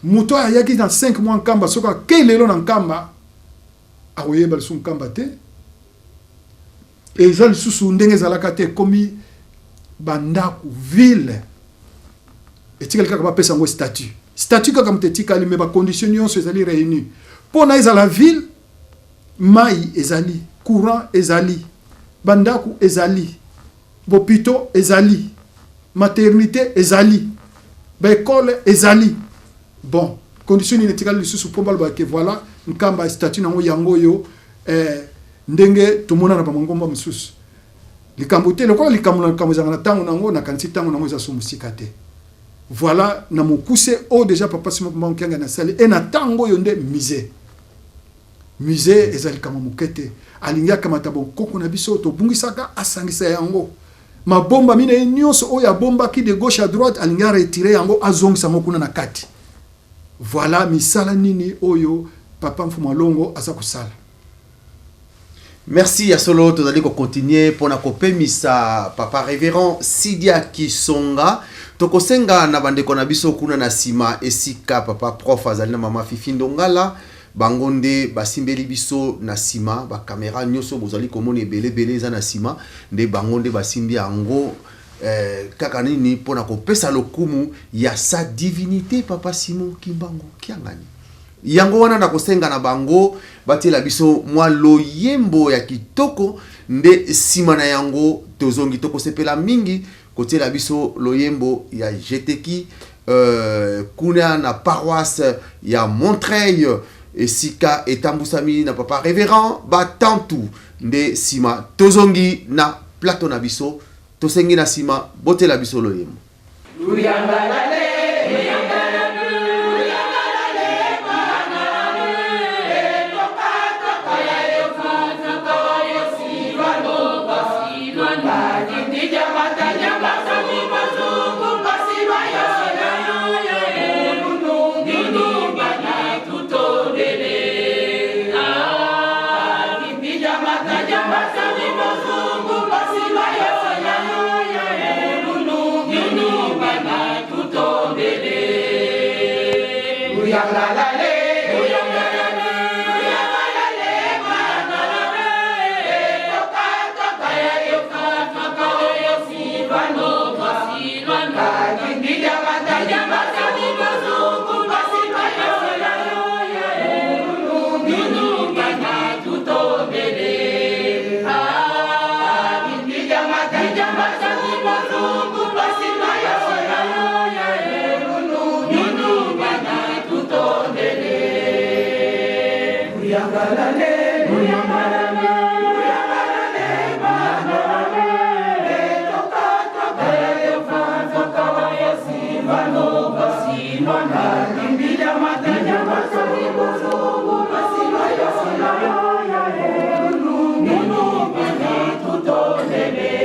Moto oyo ayaki na 5 mois Nkamba, soki akei lelo na Nkamba, akoyeba lisusu Nkamba te. Eza lisusu ndenge ezalaka te. Ekomi bandako, ville etikali kaka bapesa yango statut. Statut kaka moto etikali, mais bacondition nyonso ezali réuni mpo na ezala ville. Mai ezali, courant ezali, bandako ezali, bopito ezali, maternité ezali, baekole ezali. Bon, condition nini etikali lisusu mpo baloba ke voilà, Nkamba statut nango yango oyo, ndenge tomona na bamangomba mosusu? Likambo te, lokola likambo na likambo ezalaka na ntango nango. Nakanisi ntango nango eza so mosika te. Voilà na mokuse oyo déjà Papa Simon Kimbangu Kiangani asali. E na ntango oyo nde musée. Musée eza likambo moke te. Alingi akamata bokoko na biso tobungisaka, asangisa yango, mabombami na ye nyonso oyo abombaki de gauche à droite, alingi aretirer yango, azongisa yango kuna na kati. Voilà misala nini oyo Papa Mfumu Alongo aza kosala. Merci. Ya solo, tozali kocontinuer mpona kopemisa Papa Révérend Sidia Kisonga. Tokosenga na bandeko na biso kuna na nsima, esika Papa Prof azali na Mama Fifi Ndongala, bango nde basimbeli biso na nsima bakamera nyonso bozali komona ebelebele eza na nsima, nde bango nde basimbi yango. Kaka nini mpona kopesa lokumu ya sa divinité Papa Simon Kimbangu Kiangani. Yango wana nakosenga na bango batiela biso mwa loyembo ya kitoko, nde nsima na yango tozongi. Tokosepela mingi kotiela biso loyembo ya Jeteki, kuna na paroisse ya Montreuil, esika etambusami na Papa Révérend Batantu. Nde nsima tozongi na plateau na biso. Tosengi na nsima botela biso loyembo. Luyangalale, luyangalale, luyangalale, bangalale, toka toka ya yofufuko yosilwano basilwano badindija matanya basani bazungu basilwa yoyo nunu bana tutondele ah dindija matanya basani bazungu basilwa yoyo nunu bana tutondele. Luyangalale, luyangalale, luyangalale, bangalale, toka toka ya yofufuko yosilwano basilwano badindija matanya basani bazungu basilwa yoyo nunu bana tutondele ah dindija matanya basani bazungu basilwa yoyo nunu bana tutondele. Luyangalale, luyangalale, luyangalale, bangalale, toka toka ya yofufuko yosilwano basilwano dindija matanya basani bazungu basilwa yoyo nunu bana tutondele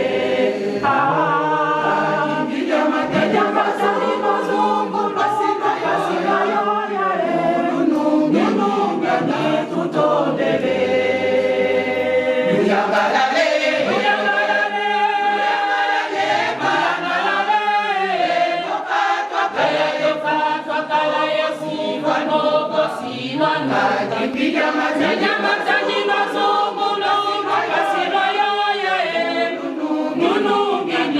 ah dindija matanya basani bazungu basilwa yoyo nunu bana tutondele. Luyangalale, luyangalale, luyangalale, bangalale, toka toka ya yofufuko yosilwano basilwano dindija matanya basani bazungu basilwa yoyo nunu bana.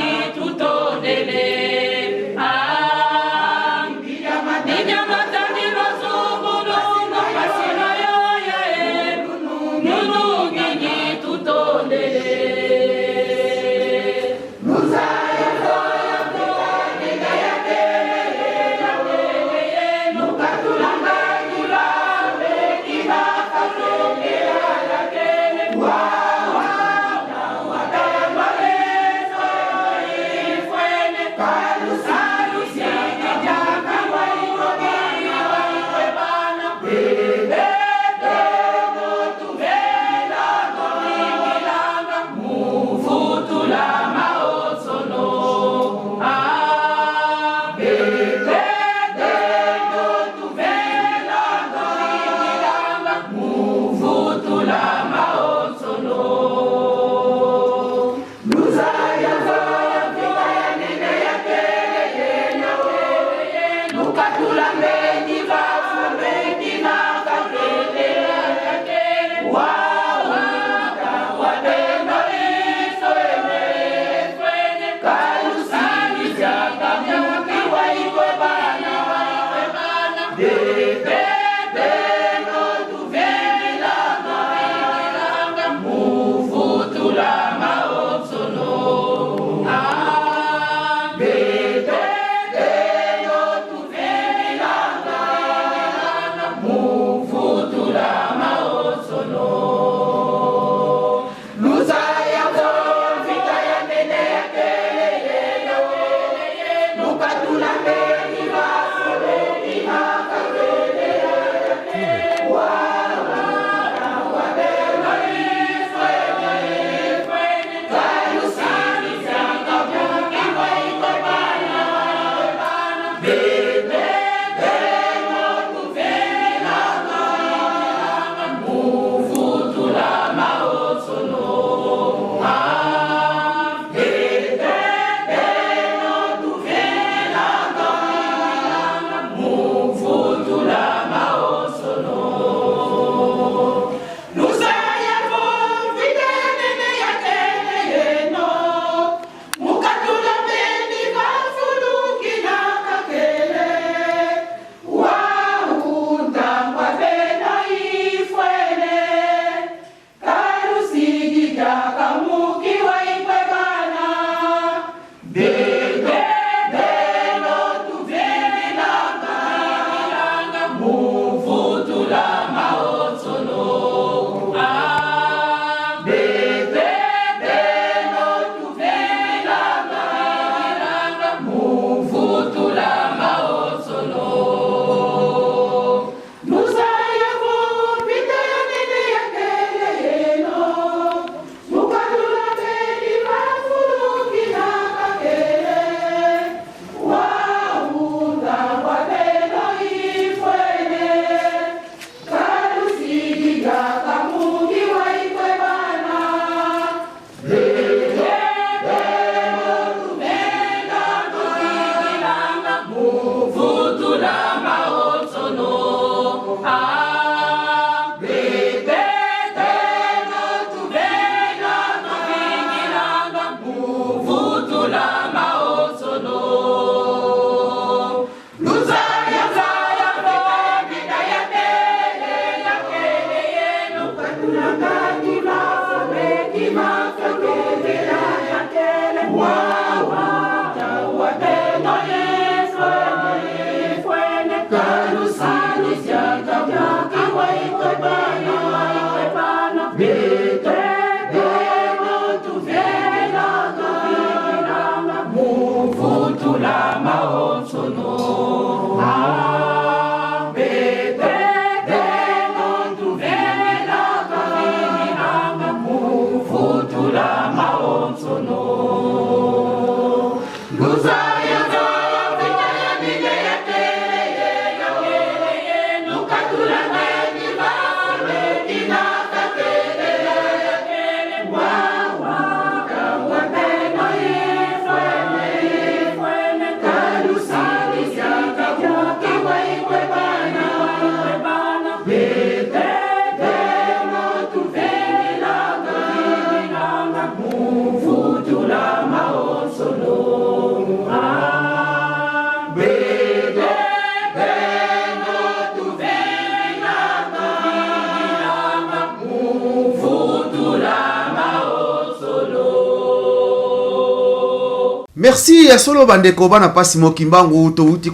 Merci ya solo bandeko bana pasi mokimbangu towuti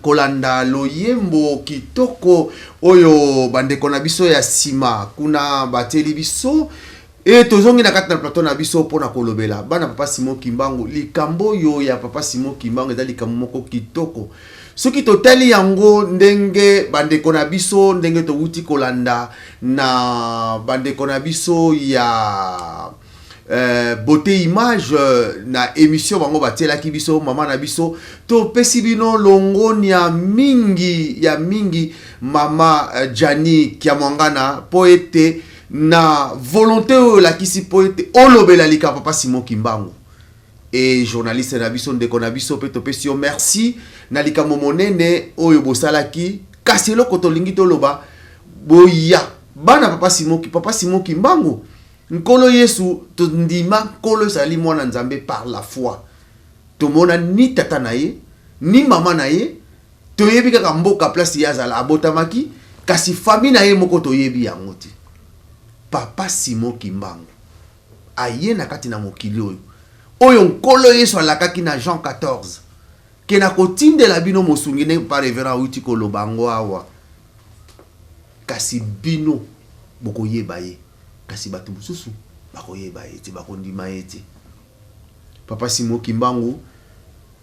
kolanda loyembo kitoko oyo bandeko na biso ya sima kuna batieli biso e tozongi na kati na plateau na biso mpona kolobela bana papa Simon Kimbangu. Likambo oyo ya papa Simon Kimbangu eza likambo moko kitoko soki totali yango ndenge bandeko na biso ndenge towuti kolanda na bandeko na biso ya beauté image na émission bango batielaki biso mama na biso. Topesi bino longonia mingi ya mingi mama Jani Kiamwangana mpo ete na volonté oyo olakisi mpo ete olobela likambo papa Simon Kimbangu. E journaliste na biso, ndeko na biso mpe topesi yo merci na likambo monene oyo bosalaki. Kasi eloko tolingi toloba, boya bana papa Simon, papa Simon Kimbangu, Nkolo Yesu, tondima Nkolo Yesu azali mwana Nzambe par la foi. Tomona ni tata na ye ni mama na ye, toyebi kaka mboka place ye azala abotamaki, kasi famille na ye moko toyebi yango te. Papa Simon Kimbangu aye na kati na mokili oyo oyo Nkolo Yesu alakaki na Jean 14 ke na kotindela bino mosungi, ndenge papa révérend awuti koloba yango awa, kasi bino bokoyeba ye, kasi bato mosusu bakoyeba ye te, bakondima ye te. Papa Simon Kimbangu,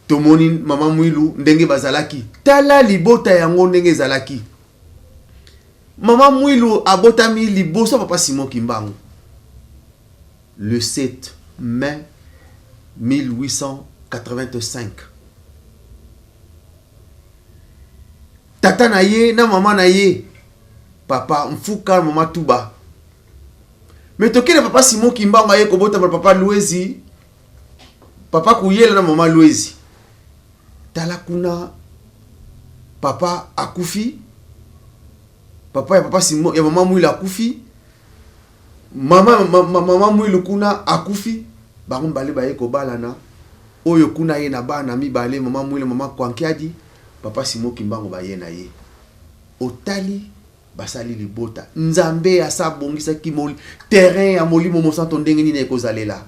tomoni mama Mwilu ndenge bazalaki, tala libota yango ndenge ezalaki. Mama Mwilu abotami liboso papa Simon Kimbangu le 7 mai 1885. Tata na ye na mama na ye, papa Mfuka, mama Tuba. Me tokende papa Simon Kimbangu aye kobotama papa Luezi, papa Kuyela na mama Luezi. Tala kuna papa akufi, papa ya papa Simon ya mama Mwilu akufi, mama mama Mwilu kuna akufi, bango mibale baye kobalana. Oyo kuna ye na bana mibale, mama Mwilu, mama Kwankiadi, papa Simon Kimbangu baye na ye. Otali basali libota. Nzambe asa abongisaki terrain ya molimo mosanto ndenge nini ekozalela.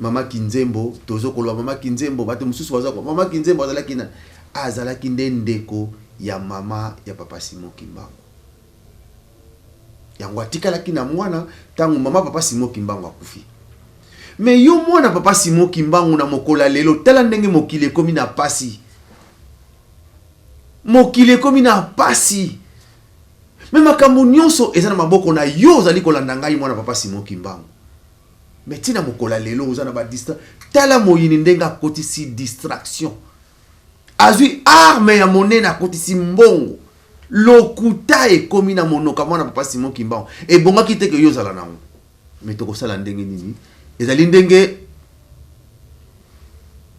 Mama Kinzembo, tozo koloba mama Kinzembo, bato mosusu bazo koloba mama Kinzembo azalaki na azalaki nde ndeko ya mama ya papa Simon Kimbangu. Yango atikalaki na mwana ntango mama papa Simon Kimbangu akufi. Me yo mwana papa Simon Kimbangu na mokolo ya lelo, tala ndenge mokili ekomi na pasi. Mokili ekomi na pasi. Me makambo nyonso eza na maboko na yo, ozali kolanda ngai mwana papa Simon Kimbangu. Me ntina mokolo ya lelo oza na ba tala moyini ndenge akotisi distraction, azwi arme ya monene, akotisi mbongo, lokuta ekomi na monoka mwana papa Simon Kimbangu. Ebongaki te ke yo ozala nango, me tokosala ndenge nini? Ezali ndenge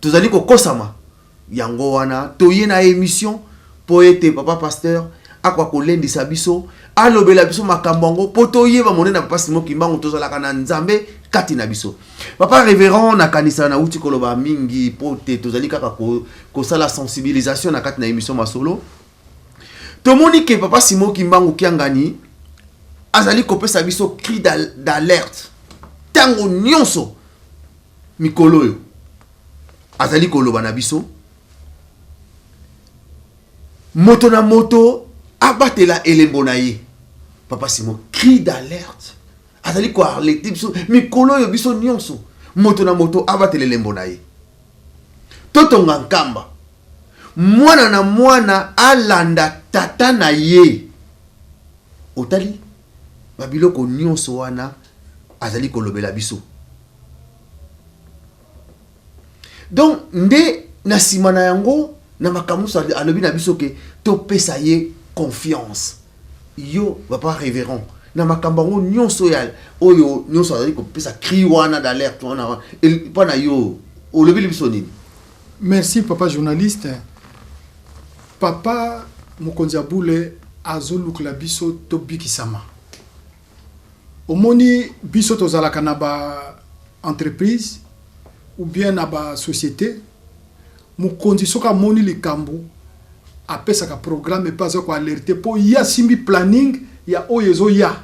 tozali kokosama. Yango wana toye na émission mpo ete papa pasteur akoka kolendisa biso, alobela biso makambo yango mpo toyeba monene ya papa Simon Kimbangu. Tozalaka na Nzambe kati na biso. Papa révérend, nakanisa nauti koloba mingi mpo te tozali kaka kosala sensibilisation na kati na émission masolo. Tomoni ke papa Simon Kimbangu Kiangani azali kopesa biso cri d'alerte ntango nyonso. Mikolo oyo azali koloba na biso, moto na moto abatela elembo na ye. Papa Simon, cri d'alerte, azali koalerte biso mikolo oyo, biso nyonso, moto na moto abatela elembo na ye. Totonga nkamba, mwana na mwana alanda tata na ye. Otali babiloko nyonso wana azali kolobela biso. Donc nde na nsima na yango na makambo nyonso alobi na biso ke topesa ye confiance. Yo papa révérend, na makambo yango nyonso oyo nyonso azali kopesa cri wana d'alerte wana mpo na yo, olobeli biso nini? Merci papa journaliste. Papa mokonzi ya bule azolukela biso tobikisama. Omoni biso tozalaka na ba entreprise ou bien na ba société, mokonzi soki amoni likambo apesaka programme mpe aza koalerte mpo ye asimbi planning ya oyo ezoya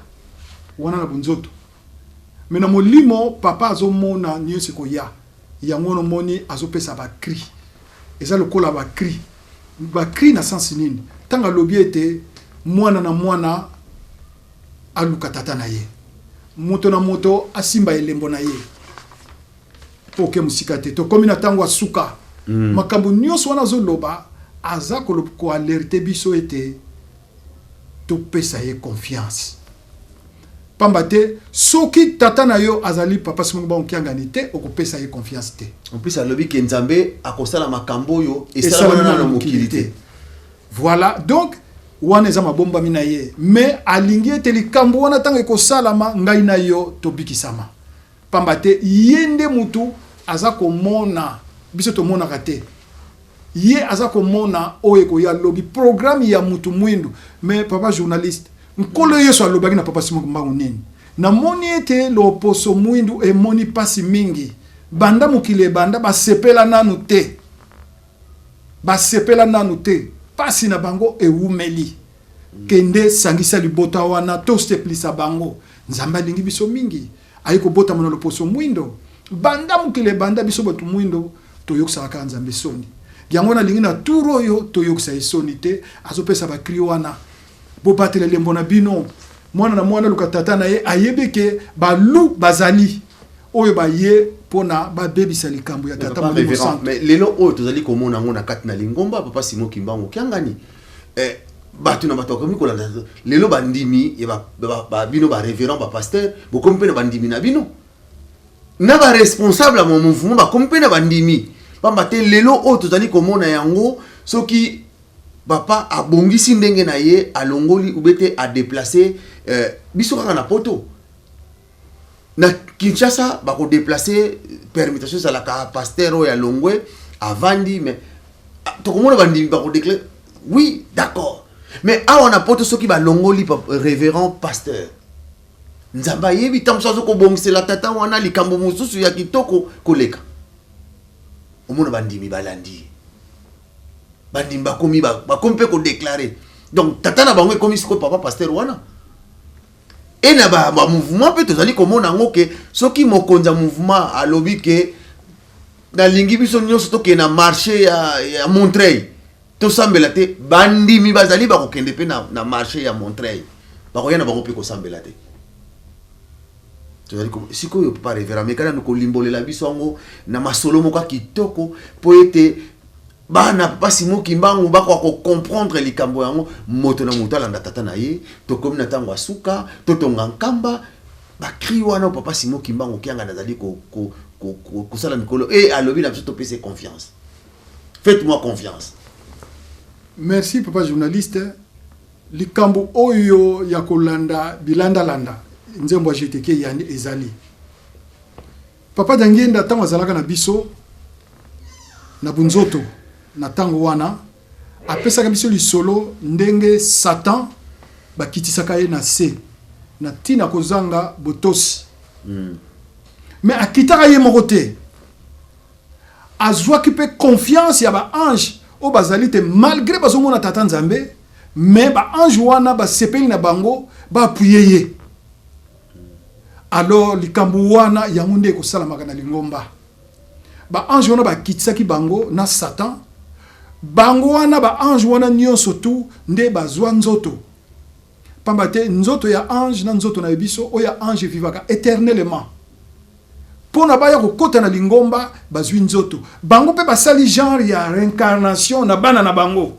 wana na bonzoto. Me na molimo papa azomona nyonso ekoya. Yango wana omoni azopesa bacri, eza lokola bacri. Bacri na sens nini? Ntango alobi ete mwana na mwana aluka tata na ye, moto na moto asimba elembo na ye, mpo oke mosika te, tokomi na ntango ya suka. Makambo nyonso wana azoloba, aza koalerter biso ete topesa ye confiance, pamba te soki tata na yo azali Papa Simon Kimbangu Kiangani te, okopesa ye confiance te. En plus alobi ke Nzambe akosala makambo oyo esalama nano na mokili te. Voilà, donc wana eza mabombami na ye, mais alingi ete likambo wana, ntango ekosalama, ngai na yo tobikisama, pamba te ye nde mutu aza komona, biso tomonaka te. Ye aza komona oyo ekoya lobi, programme ya mutu mwindu. Mais papa journaliste, Nkolo Yesu alobaki na Papa Simon Kimbangu nini? Namoni ete loposo mwindu emoni mpasi mingi banda mokili ebanda, basepela nanu te, basepela nanu te, mpasi na bango ewumeli. Kende, sangisa libota wana, tosepelisa bango. Nzambe alingi biso mingi, ayi kobotama na loposo mwindo. Banda mokili ebanda, biso bato mwindo toyokisaka kaka Nzambe soni. Yango nalingi na tour oyo toyokisa ye soni te. Azopesa bacri wana: bobatela elembo na bino, mwana na mwana luka tata na ye. Ayebi ke balu bazali oyo baye mpona babebisa likambo ya tata Molimo Santo. Mais lelo oyo tozali komona yango na kati na lingomba Papa Simon Kimbangu Kiangani, bato na bato bakomi kolanda lelo bandimi ya bino barévérend, bapasteur, bokomi mpe na bandimi na bino, na baresponsable ya mouvement bakomi mpe na bandimi, pamba te lelo oyo tozali komona yango, soki papa abongisi ndenge na ye, alongoli ube te, adéplacer biso kaka na Poto, na Kinshasa bakodéplacer, permutation ezalaka, pasteur oyo alongwe avandi, mais tokomona bandimi bakodéclarer: oui, d'accord. Mais awa na Poto, soki balongoli révérend pasteur, Nzambe ayebi ntango mosusu azokobongisela tata wana likambo mosusu ya kitoko koleka. Omona bandimi balandi ye, bandimi bakomi mpe kodéclarer, donc tata na bango ekomi sikoyo papa pasteur wana. E na bamouvement mpe tozali komona yango ke soki mokonzi ya mouvement alobi ke nalingi biso nyonso tokende na marché ya Montreuil tosambela te, bandimi bazali bakokende mpe na marché ya Montreuil, bakoya na bango mpe kosambela te. Tozali sikoyo, papa révérend, meka nanu kolimbolela biso yango na masolo moko ya kitoko, mpo ete bana Papa Simon Kimbangu bakoka kocomprendre likambo yango. Moto na moto alanda tata na ye, tokomi na ntango ya suka, totonga nkamba. Bacri wana papa Simon Kimbangu Kiangani azali kosala mikolo e alobi na biso topesa confiance: faites-moi confiance. Merci, papa journaliste. Likambo oyo ya kolanda bilandalanda, nzembo ya GTK yani ezali papa Diangienda ntango azalaka na biso na bunzoto, na ntango wana apesaka biso lisolo ndenge Satan bakitisaka ye na se na ntina kozanga botosi. Mais akitaka ye moko te, azwaki mpe confiance ya baange oyo bazali te. Malgré bazomona tata Nzambe, mais baange wana basepeli na bango, baappuyer ye. Alors likambo wana yango nde ekosalamaka na lingomba. Baange wana bakitisaki bango na Satan, bango wana baange wana nyonso tu nde bazwa nzoto, pamba te nzoto ya ange na nzoto na biso, oyo ya ange evivaka éternellement. Mpo na baya kokɔta na lingomba, bazwi nzoto, bango mpe basali genre ya réincarnation na bana na bango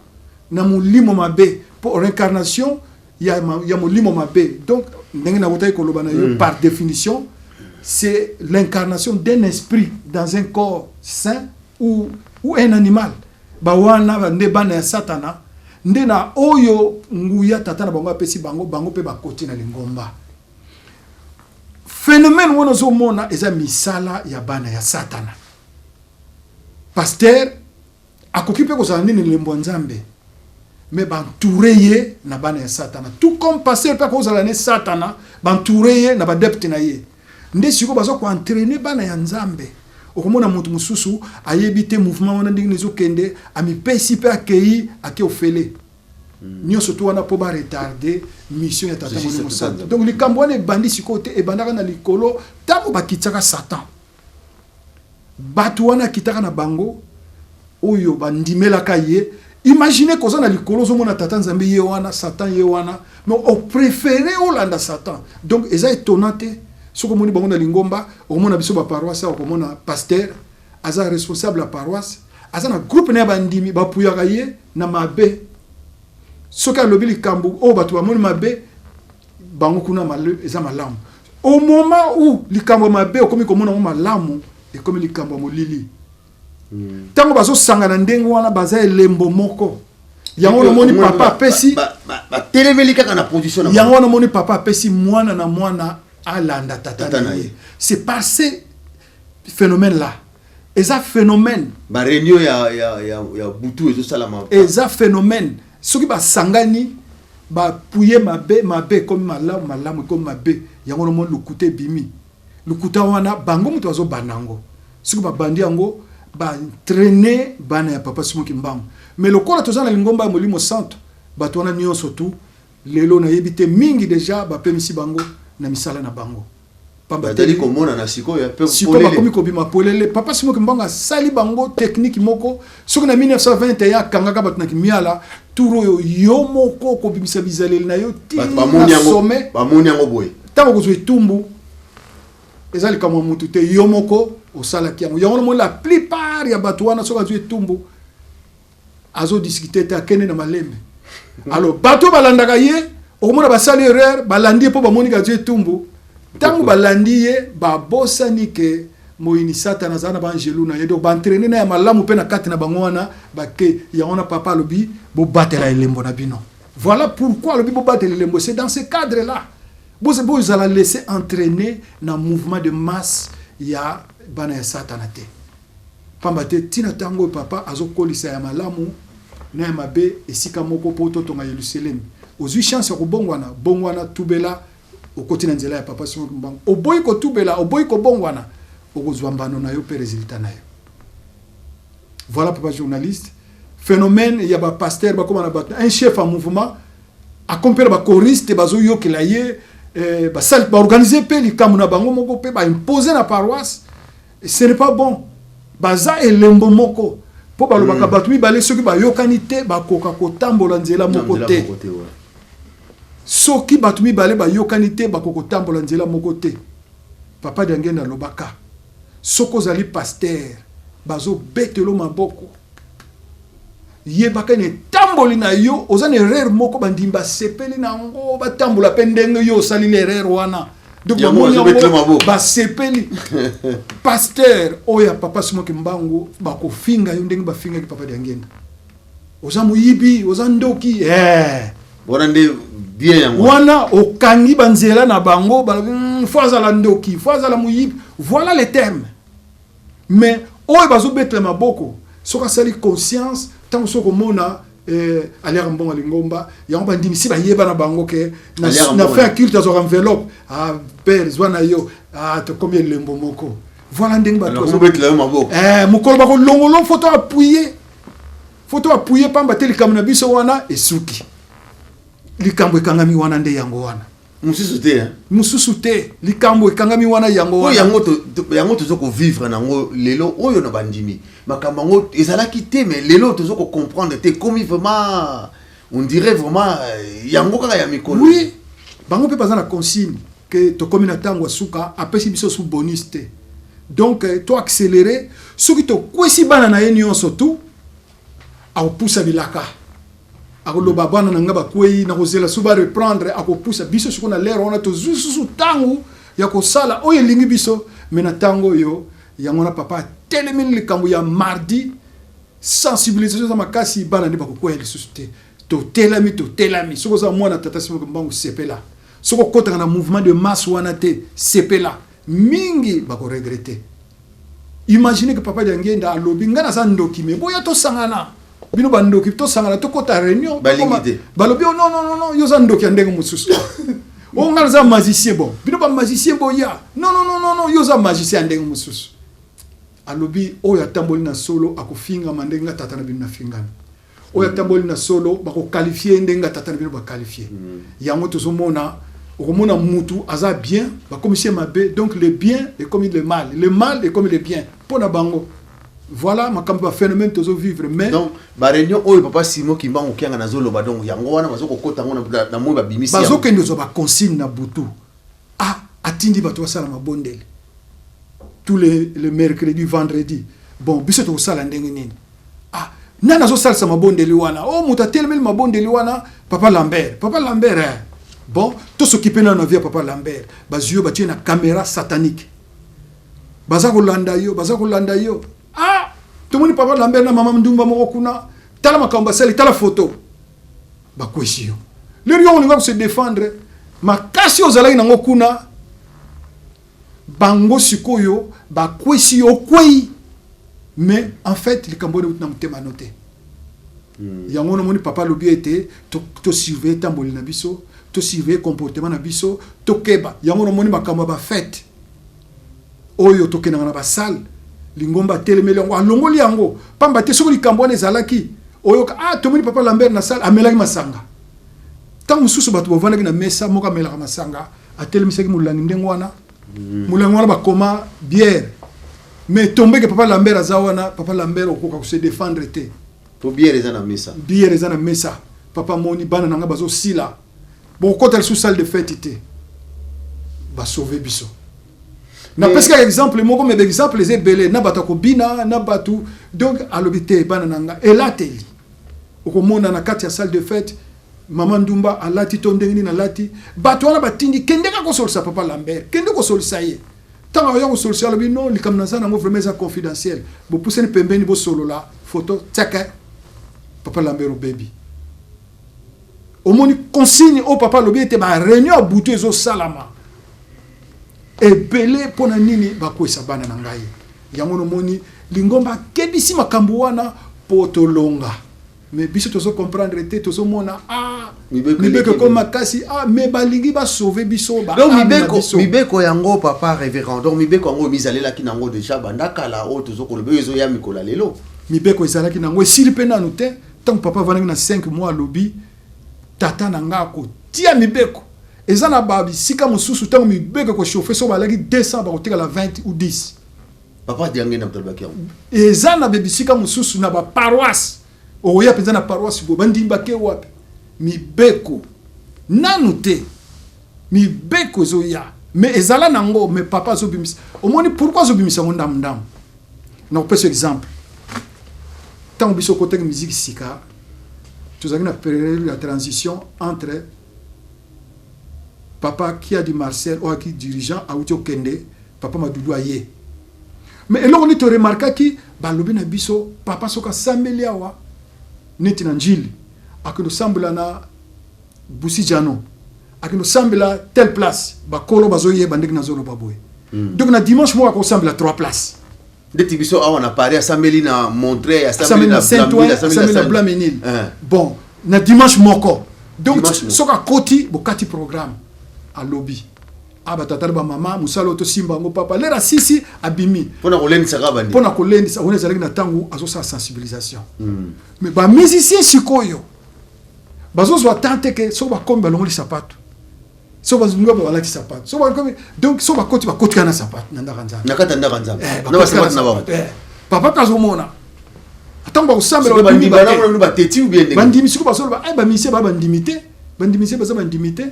na molimo mabe, mpo réincarnation ya molimo mabe. Donc ndenge nakotaki koloba na yo, par définition, c'est l'incarnation d'un esprit dans un corps sain ou un animal. Bawana nde bana ya Satana, nde na oyo nguya tata na bango apesi bango, bango mpe bakoti na lingomba. Phénomène wana ozomona eza misala ya bana ya Satana. Pasteur akoki mpe kozala nini, elembo ya Nzambe, mais baentourer ye na bana ya Satana, tout comme pasteur mpe akozala ne Satana, baentourer ye na baadepte na ye. Nde sikoyo baza koentraîner bana ya Nzambe. Okomona moto mosusu ayebi te mouvement wana ndenge ezokende, amipesi mpe akei, ake ofele nyonso to wana mpo baretarder mission ya tata Molimo Santo. Donc likambo wana ebandi sikoyo te, ebandaka na likolo ntango bakitiaka Satan. Bato wana akitaka na bango oyo bandimelaka ye. Imagine koza na likolo, ozomona tata Nzambe ye wana, Satan ye wana, mais opréféré olanda Satan. Donc eza étonnant te soki omoni bango na lingomba. Okomona biso baparoisse, okomona pasteur aza responsable ya paroisse, aza na groupe na ya bandimi, bapuyaka ye na mabe. Soki alobi likambo oyo bato bamoni mabe, bango kuna eza malamu. Au moment où likambo ya mabe okomi komona yango malamu, ekomi likambo ya molili. Ntango bazosangana ndenge wana, baza elembo moko. Yango namoni papa apesi Batelemeli kaka na position. Yango wana omoni papa apesi mwana na mwana alanda tata na ye. C'est par ce phénomène là eza phénomène. Baréunion ya butu ezosalama. Eza phénomène. Soki basangani, bapuye mabe, mabe ekomi malamu, malamu ekomi mabe. Yango nomoni lokuta ebimi. Lokuta wana, bango moto bazobanda yango. Soki babandi yango, baentraîne bana ya papa Simon Kimbangu. Mais lokola toza na lingomba ya Molimo Santo, bato wana nyonso tu lelo nayebi te, mingi déjà bapemisi bango na misala na bango. Bazali komona sikoyo. Sikoyo bakomi kobima polele. Papa Simon Kimbangu asali bango technique moko. Soki na 1921 akangaka bato na kimiala, tour oyo yo moko okobimisa bizaleli na yo. Tina sommet. Bamoni yango boye. Ntango kozwa etumbu, eza likambo ya mutu te, yo moko osalaki yango. Yango nomoni la plupart ya bato wana, soki azwi etumbu, azodiscute te, akende na malembe. Alors bato balandaka ye, okomona basali erreur, balandi ye mpo bamoni azwi etumbu. Ntango balandi ye, babosani ke moyini Satana aza na baangelu na ye, donc baentraîne na ya malamu mpe na kati na bango wana bake. Yango wana papa alobi: bobatela elembo na bino. Voilà pourquoi alobi bobatela elembo. C'est dans ce cadre là bozala laisser entraîner na mouvement de masse ya bana ya Satana te, pamba te ntina ntango oyo papa azokolisa ya malamu na ya mabe esika moko mpo totonga Yerusalemi. Ozwi chance ya kobongwana, bongwana, tubela, okoti na nzela ya papa Simon Kimbangu. Oboyi kotubela, oboyi kobongwana, okozwa mbano na yo mpe résultat na yo. Voilà, papa journaliste, phénomène ya bapasteur bakóma na bato. Un chef en mouvement akomi mpe na bachoriste bazoyokela ye, basali baorganize mpe likambo na bango moko mpe baimpose na paroisse. Ce n'est pas bon. Baza elembo moko mpo balobaka bato mibale soki bayokani te, bakoka kotambola nzela moko te. Soki bato mibale bayokani te, bakoka kotambola nzela moko te. Papa Diangende alobaka: soki ozali pasteur, bazobetelo maboko, yebaka na etamboli na yo oza na erreur moko. Bandimi basepeli na yango, batambola mpe ndenge yo osalili erreur wana. Donc bamoni yango, basepeli. Pasteur oyo ya papa Simon Kimbangu, bakofinga yo ndenge bafingaki papa Diangenda: oza moyibi, oza ndoki, eh. Wana nde bien yango. Wana okangi banzela na bango, balobi faut azala ndoki, faut azala moyibi. Voilà les termes. Mais oyo bazobetela maboko, soki asali conscience, ntango soki omona aliaka mbongo ya lingomba, yango bandimisi bayeba na bango ke na fin ya culte azwaka enveloppe. Ah, père, zwa na yo. Ah, tokomi elembo moko. Voilà ndenge bato mokolo bakolongolo. Faut to appuyer, faut to appuyer, pamba te likambo na biso wana esuki, likambo ekangami wana nde yango wana. Mosusu te. Mosusu te, likambo ekangami wana yango wana. Yango yango toza kovivre nango lelo oyo na bandimi. Makambo yango ezalaki te, mais lelo toza kocomprendre te. Ekomi vraiment, on dirait vraiment yango kaka ya mikolo. Oui, bango mpe baza na consigne ke tokomi na ntango ya suka. Apesi biso su bonus te, donc to accéléré. Soki tokwesi bana na ye nyonso tu, akopusa bilaka, akoloba: bana na nga bakwei, nakozela so bareprendre. Akopusa biso sikoyo na lere wana tozwi susu ntango ya kosala oyo elingi biso. Me na ntango oyo, yango wana papa atelemeli likambo ya mardi, sensibilisation eza makasi. Bana nde bakokwea lisusu te. Totelami, totelami. Soki oza mwana tata Simon Kimbangu, sepela. Soki okotaka na mouvement de masse wana te, sepela mingi, bakoregretter. Imagine que papa Diangenda alobi: ngai naza ndoki, me boya tosangana, bino bandoki, tosangana, tokɔta réunion. Balobi: oh, non, non, non, non, yo oza ndoki ya ndenge mosusu. O, ngai naza magicien, bon, bino bamagicien boya. Non, non, non, non, non, yo oza magicien ya ndenge mosusu. Alobi: oyo atamboli na solo akofingama ndenge nga tata na bino nafingami. Oyo atamboli na solo, bakoqualifie ndenge nga tata na bino baqualifie. Yango tozomona. Okomona mutu aza bien, bakomisi ye mabe. Donc le bien ekomi le mal, le mal ekomi le bien mpo na bango. Voilà makambo, baphénomène tozovivre, mais Donc baréunion oyo papa Simon Kimbangu Kianga nazoloba, donc yango wana bazokokota yango na moi, babimisi yango. Bazokende ozwa baconsigne na butu. Ah, atindi bato basala mabondeli tous les mercredi, vendredi. Bon, biso tokosala ndenge nini? Ah, nani azosalisa mabondeli wana? O moto atelemeli mabondeli wana, papa Lambert. Papa Lambert, eh. Bon, tosokipe nano na vie ya papa Lambert. Bazwi yo, batie na caméra satanique, baza kolanda yo, baza kolanda yo. Ah, tomoni papa Lambert na mama ndumba moko kuna. Tala makambo basali, tala photo. Bakwesi yo. Lero yo olinga kose défendre, makasi oyo ozalaki nango kuna, bango sikoyo bakwesi yo, okwei. Mais en fait likambo oyo euti na motema no te. Yango namoni papa alobi ete tosurveille etamboli na biso, tosurveille comportement na biso, tokeba. Yango namoni makambo ya bafête oyo tokendaka na basalle, lingomba atelemeli yango, alongoli yango, pamba te soki likambo wana ezalaki, oyoka: "Ah, tomoni papa Lambert na salle, amelaki masanga." Ntango mosusu bato bavandaki na mesa moko, amelaka masanga, atelemisaki molangi ndenge wana, molangi wana bakoma bière, mais tombeke papa Lambert aza wana. Papa Lambert okoka kose défendre te. Po bière eza na mesa. Bière eza na mesa. Papa moni bana na nga bazosila, bokokɔta lisusu salle de fête te. Basauve biso. Napesi kaka exemple moko, mais baexemple eza ebele, na bato ya kobina na bato. Donc alobi te, bana na nga, elateli okomona na kati ya salle de fête, mama ndumba alati to ndenge nini alati. Bato wana batindi: "Kende kaka kosolisa papa Lambert, kende kosolisa ye." Ntango akoya kosolisa, alobi: "Non, likambo naza nango vraiment eza confidentiel." Bopusani pembeni, bosolola, photo tiaka papa Lambert obebi. Omoni consigne oyo papa alobi ete baréunion ya butu ezosalama ebele mpo na nini? Bakwesa bana na ngai. Yango nomoni lingomba akebisi makambo wana mpo tolonga, mais biso tozocomprendre te. Tozomona, ah, mibeko mibeko eleki. Ekoma makasi. Ah, mais balingi basauve biso, ba Donc âme na mibeko biso. Mibeko yango, papa révérend, donc mibeko yango mizalelaki nango déjà banda kala? Oyo tozokoloba oyo ezoya mikolo ya lelo? Mibeko ezalaki nango, esili mpe nanu te. Ntango papa avandaki na 5 mois, alobi: "Tata na nga akotia mibeko." Eza na babisika mosusu, ntango mibeko ekochauffe, so balaki 200, bakotikala 20 ou 10. Papa Diange na moto alobaki yango? Eza na babisika mosusu, na baparoisse, okoya mpenza na paroisse boye, bandimi bake wapi? Mibeko nanu te, mibeko ezoya, mais ezala nango. Mais papa azobimisa, omoni pourquoi azobimisa yango ndamu ndamu? Na kopesa exemple, ntango biso okotaki musique sika, tozalaki na période ya transition entre papa Kiadi Marcel oyo aki dirigeant awuti okende, papa Madudu aye. Mais eloko nini toremarkaki? Balobi na biso, papa soki asambeli awa neti na Njili, akende osambela na Busijano, akende osambela telle place, bakolo bazoyeba ndenge nazoloba boye. Donc na dimanche moko akosambela trois places. Ndeti biso awa na Paris, asambeli na Montreuil, asambeli na Saint-Ouen, asambeli na Blanc-Mesnil. Bon, na dimanche moko donc. Dimanche moko. Soki akoti, bokati programme, alobi: "A batata na bamama, mosala oyo tosimba yango." Papa lera sisi abimi. Mpona kolendisaka bandi. Mpo na kolendisa wana, ezalaki na ntango azosala sensibilisation. Mais bamusicien sikoyo bazozwa temps te ke soki bakomi, balongoli sapato, soki bazongi, balati sapato, soki bakomi, donc soki bakoti, bakoti kaka na sapato na ndako ya Nzambe. Na kati ya ndako ya Nzambe. Eh, na bakoti kaka basapato na bango. sapato, eh. Papa mpe azomona ntango bakosambela, Sikoyo babimi bandimi bake. bango nanu bateti ou bien ndenge? Bandimi sikoyo bazoloba: "Ai, bamusicien baa bandimi te, bandimi baza bandimi te."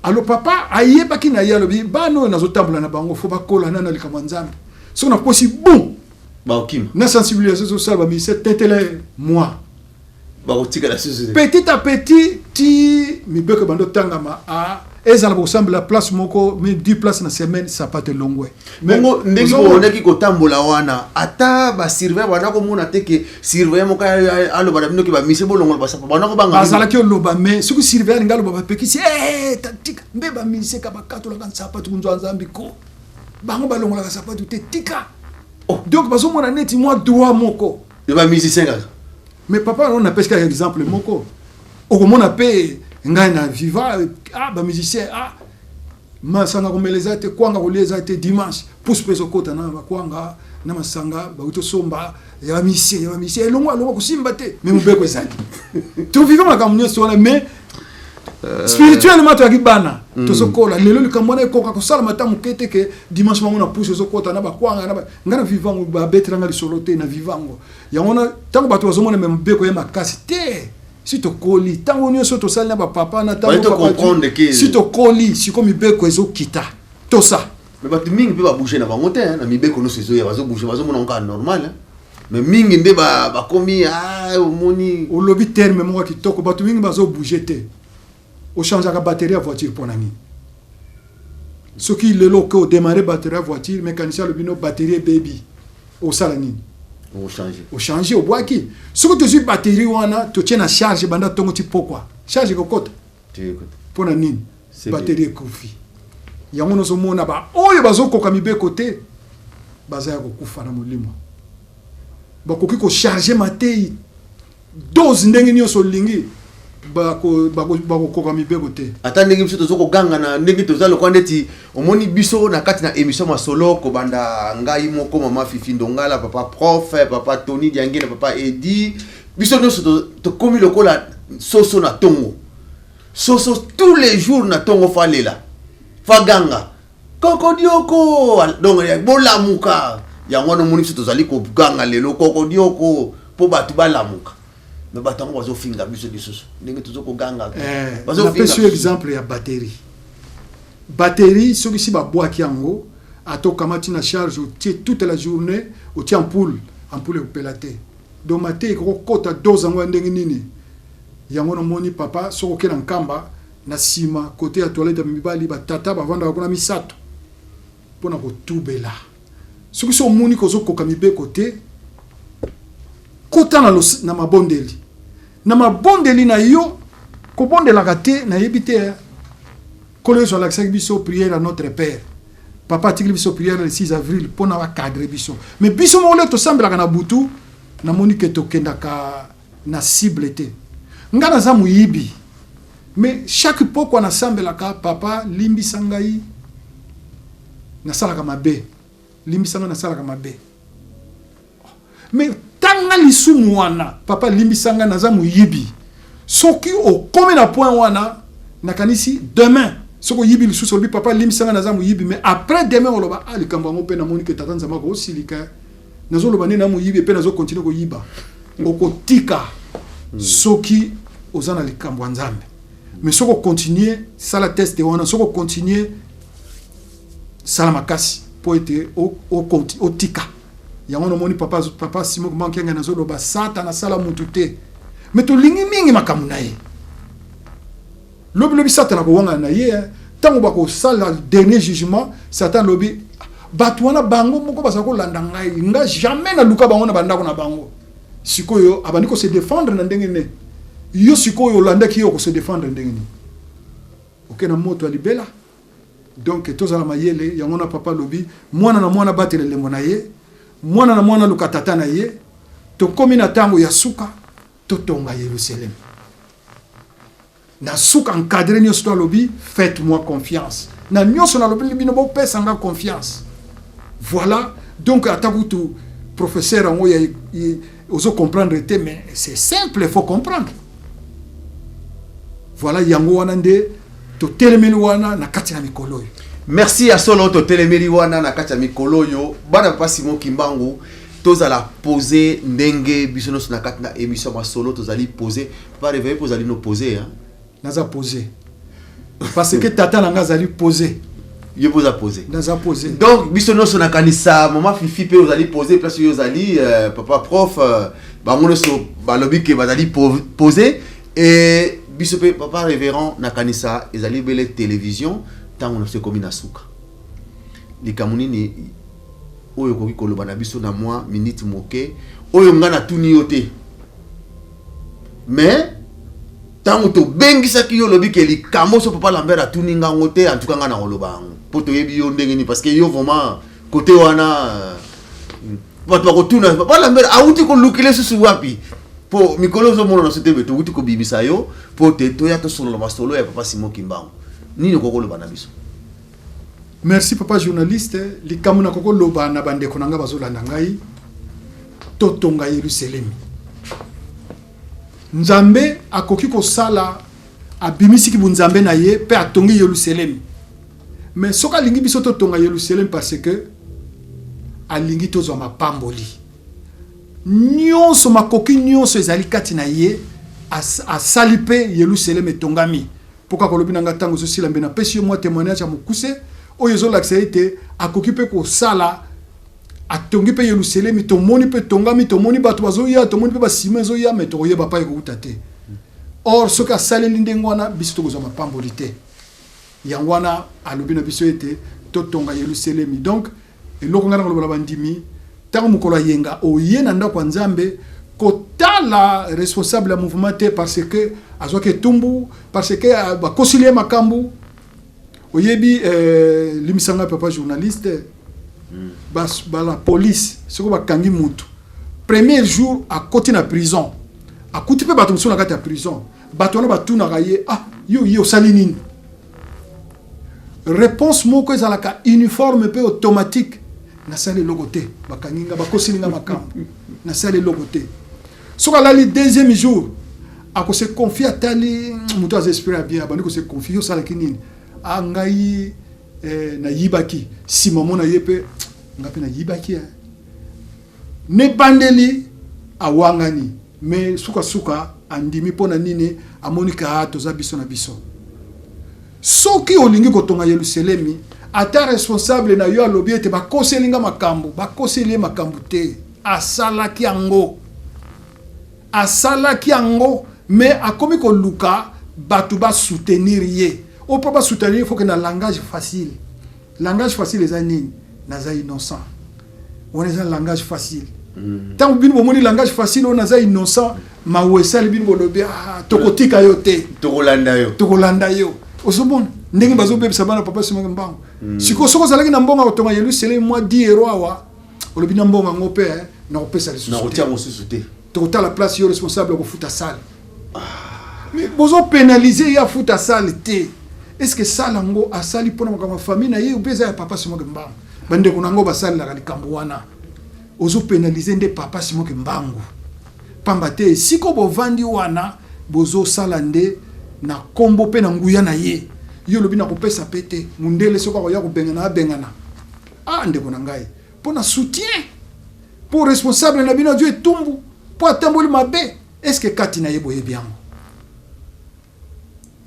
Alors papa ayebaki na ye, alobi: "Bana oyo nazotambola na bango, faut bakola nano likambo ya Nzambe. Soki nakosi bon Bakokima. na sensibilisation ezosala, bamusicien tetele moi Bakotikala susu te. Petit à petit ti mibeko ebandi otangama, a ezala bakosambela place moko, mais 10 place na semaine, sapato elongwe. Bongo ndenge boonaki kotambola wana, ata basurveillant banda komona te ke surveillant moko aloba na bino ke bamise bolongola basapato? Banda kobanga bino? Bazalaki oloba, mais soki surveillant alingi aloba, bapekisi: "Eh, tika mbe bamusicien ka bakatolaka sapatu kunzwa Nzambi ko bango balongolaka sapatu te, tika." Oh. Donc bazomona neti mwa droit moko. Ya bamusicien kaka. Mais papa wana, napesi kaka exemple moko. Okomona mpe ngai na viva, ah, bamusicien, ah, masanga komela eza te, kwanga kolia eza te. Dimanche pousse mpe ezokota na bakwanga na masanga bauti osomba ya bamusicien, ya bamusicien elongo alongo kosimba te. Mais mobeko ezali, toviva makambo nyonso wana. Mais Spirituellement toyaki bana, tozokola. Lelo likambo wana ekoka kosalama ata moke te, ke dimanche bango na pusu ezokɔta na bakwanga na ngai na vivango, babetelanga lisolo te na vivango. Yango wana ntango bato bazomona me mobeko ye makasi te, si tokoli, ntango nyonso tosali na bapapa na ntango, si tokoli siko, mibeko ezokita tosa. Mais bato mingi mpe babouge na bango te na mibeko nyonso ezoya, bazobouge, bazomona ngo kaka normal, mais mingi nde bakomi omoni. Olobi terme moko ya kitoko: bato mingi bazobouge te. Ochangeaka batterie ya voiture mpo na nini? Soki lelo oke odémarre batterie ya voiture, mécanicien alobi no batterie ebebi, osala nini? Ochange, obwaki. Soki tozwi batterie wana, totie na charge banda ntongo ti pokwa, charge ekokota mpo na nini? Batterie ekufi. Yango nozomona baoyo bazokoka mibeko te, baza ya kokufa na molimo. Bakoki kocharge matei dose ndenge nyonso olingi, bakokoka mibeko te. Ata ndenge biso toza koganga, na ndenge toza lokwa ndeti omoni biso na kati na émission Masolo, kobanda ngai moko, mama Fifi Ndongala, papa prof, papa Tony Diange na papa Edi, biso nyonso tokomi lokola soso na ntongo. Soso tous les jours na ntongo falela, faganga kokodioko. Donc bolamuka. Yango wana omoni biso tozali koganga lelo kokodioko mpo bato balamuka. Me bato yango bazofinga biso lisusu ndenge tozo koganga. Napesi yo exemple ya batterie. Batterie, soki si babwaki yango, ata okamati na charge, otie toute la journée, otie ampoule, ampoule ekopela te. Donc matei ekokokota dose yango ya ndenge nini? Yango namoni papa, soki oke na Nkamba, na nsima kote ya toilette ya mibali, batata bavandaka kuna misato mpona kotubela. Soki so omoni kozokoka mibeko te, kota na mabondeli. Na mabondeli na yo, kobondelaka te, nayebi te. Nkolo Yesu alakisaki biso prière ya Notre Père. Papa atikili biso prière le 6 avril mpona bacadre biso. Mais biso moko le tosambelaka na butu, namoni ke tokendaka na cible te. Nga naza moyibi, mais chaque pokwa nasambelaka: "Papa, limbisa ngai, nasalaka mabe, limbisa ngai, nasalaka mabe." Mais tanga lisumu wana: "Papa, limbisa ngai, naza moyibi." Soki okomi na point wana, nakanisi demain soki oyibi lisusu, olobi: "Papa, limbisa ngai, naza moyibi." Mais après demain oloba: "Ah, likambo yango mpe namoni ke tata Nzambe akosilika, nazoloba nde na moyibi mpe nazokontinue koyiba." Okotika soki oza na likambo ya Nzambe. Mais soki okontinue, sala test wana. Soki okontinue, sala makasi mpo ete otika yango. Namoni papa Simon Mankenge, nazoloba Satana asala mutu te, me tolingi mingi makambo na ye. Lobilobi Satana kowangana na ye ntango bakosala dernier jugement. Satan lobi: "Bato wana bango moko bazala kolanda ngai, nga jamais naluka bango na bandako na bango." Sikoyo abandi kose défendre na ndenge ne yo. Sikoyo olandaki ye, okose défendre ndenge nini? Oke na moto ya libela. Donc tozala mayele. Yango na papa alobi: mwana na mwana batela elembo na ye, mwana na mwana aluka tata na ye. Tokomi na ntango ya suka, totonga Yerusalem. Na suka encadre nyonso to alobi: "Faites moi confiance." Na nyonso nalobi bino, bopesa nga confiance. Voilà. Donc ata kutu professeur yango ya ozo comprendre te, mais c'est simple, il faut comprendre. Voilà, yango wana nde totelemeli wana na kati na mikolo oyo. Merci. Ya solo, totelemeli wana na kati ya mikolo oyo. Bana papa Simon Kimbangu, tozala posé ndenge biso nyonso na kati na émission Masolo tozali posé. Papa réveillé mpo ozali no posé, hein? Naza posé parce que tata na nga azali posé. Yo mpo oza posé. Naza posé. Donc biso nyonso, nakanisa mama Fifi mpe ozali posé place oyo ozali, papa prof, bango nyonso balobi ke bazali posé. E biso mpe, papa révérend, nakanisa ezali bele télévision. Ntango na biso ekomi na suka, likambo nini oyo okoki koloba na biso na mwa minute moke oyo ngai natuni yo te? Mais ntango tobengisaki yo, olobi ke likambo so papa Lambert atuni ngango te, en tout cas ngai na koloba yango mpo toyebi yo ndenge nini, parce que yo vraiment côté wana, bato bakotuna papa Lambert awuti kolukile susu wapi, mpo mikolo ozomona na so te. Towuti kobimisa yo mpo te toya tosolola masolo ya papa Simon Kimbangu. Nini okoki koloba na biso? Merci, papa journaliste. Likambo na kokoloba na bandeko na ngai bazolanda ngai: totonga Yerusalemi. Nzambe akoki kosala Abimisiki bunzambe na ye mpe atongi Yelusalemi. Mais soki alingi biso totonga Yelusalemi, parce que alingi tozwa mapamboli nyonso, makoki nyonso ezali kati na ye. Asali mpe Yelusalemi etongami. Mpo kaka olobi na nga ntango ezosila, mbe napesi yo mwa témoignage ya mokuse oyo ezolakisa ete akoki mpe kosala. Atongi mpe Yelusalemi, tomoni mpe etongami, tomoni bato bazoya, tomoni mpe basima ezoya, me tokoyeba pa ekouta te. Or soki asaleli ndenge wana, biso tokozwa mapamboli te. Yango wana alobi na biso ete totonga Yelusalemi. Donc eloko ngai na koloba na bandimi, ntango mokolo ayenga oye na ndako ya Nzambe, kotala responsable ya mouvement te parce que azwaki etumbu, parce que bakosili ye makambo. Oyebi, limbisanga papa journaliste, bala police soki bakangi mutu, premier jour akoti na prison, akuti mpe bato mosusu na kati ya prison. Bato wana batunaka ye: "Ah, yo ye osali nini?" Réponse moko ezalaka uniforme mpe automatique: "Nasali eloko te, bakangi nga, bakosili nga makambo, nasali eloko te." Soki alali deuxième jour, akose confier, atali moto aza esprit ya bien, abandi kose confier: "Yo osalaki nini?" "A, ngai nayibaki." Nsima mona ye mpe: "Nga mpe nayibaki." Nebandeli awangani, me sukasuka andimi. Mpo na nini? Amoni ka toza biso na biso. Soki olingi kotonga Yelusalemi, ata responsable na yo alobi ete bakoseli nga makambo, bakoseli ye makambo te, asalaki yango, asalaki yango, me akomi koluka bato basoutenir ye. Oyo mpo basoutenir, faut que na langage facile. Langage facile eza nini? "Naza innocent." Wana eza langage facile. Ntango bino bomoni langage facile oyo, "Naza innocent", mawa esali bino, bolobi: "Ah, tokotika yo te." Tokolanda yo. Tokolanda yo. Ozomona ndenge bazobebisa bana papa Simon Kimbangu. Sikoyo soki ozalaki na mbongo ya kotonga Yelusalemi, mwa 10 euro awa, olobi: "Na mbongo yango mpe nakopesa lisusu te." Nakotia mosusu te. Tokotala place yo responsable ya kofuta salle. Mais bozopénaliser ye, afuta salle te. Est ce que salle yango asali mpona makambo ya famille na ye, mpe eza ya papa Simon Kimbangu? Bandeko na yango basalelaka likambo wana. Ozopénaliser nde papa Simon Kimbangu, pamba te esika bovandi wana, bozosala nde na nkombo mpe na nguya na ye. Yo olobi: "Nakopesa mpe te." Mundele soki akoya kobengana, abengana. Ah, ndeko na ngai, mpo na soutien, mpo responsable na bino azwi etumbu mpo atamboli mabe, est-ce kati na ye boyebi yango?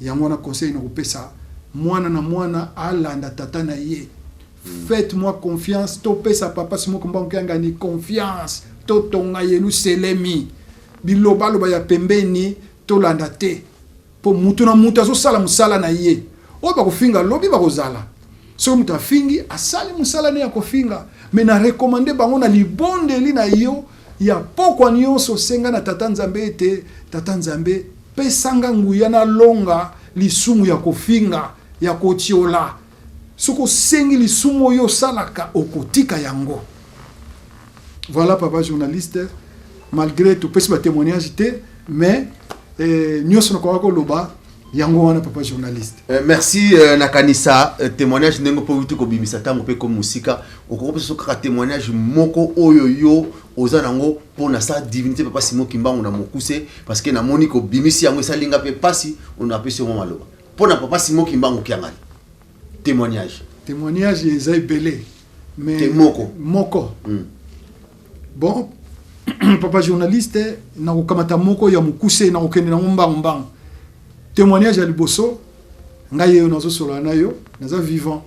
Yango wana conseil na kopesa mwana na mwana alanda tata na ye. Faites moi confiance, topesa papa Simon Kimbangu Kiangani confiance, totonga Yelusalemi. Bilobaloba ya pembeni tolanda te, mpo mutu na mutu azosala mosala na ye. Oyo bakofinga lobi bakozala, soki moto afingi, asali mosala ne ya kofinga. Me na recommander bango na libondeli na yo ya pokwa nyonso, osenga na tata Nzambe ete: "Tata Nzambe, pesanga nguya nalonga lisumu ya kofinga, ya kotiola." Soki osengi lisumu oyo osalaka, okotika yango. Voilà, papa journaliste, malgré topesi batémoignage te, mais nyonso nakoka koloba yango wana, papa journaliste. Merci. Nakanisa témoignage ndenge mpo outi kobimisa ntango mpe komi mosika, okoki kopesa so kaka témoignage moko oyo yo oza nango mpo na sa divinité papa Simon Kimbangu na mokuse, parce que namoni kobimisi yango esalinga mpe mpasi. Ono apesi yo mwa maloba mpo na papa Simon Kimbangu Kiangani, témoignage. Témoignage eza ebele, mais Te moko. Moko. Bon, papa journaliste, nakokamata moko ya mokuse, nakokende nango mbangu mbangu. Témoignage ya liboso, ngai oyo nazosolola na yo, naza vivant.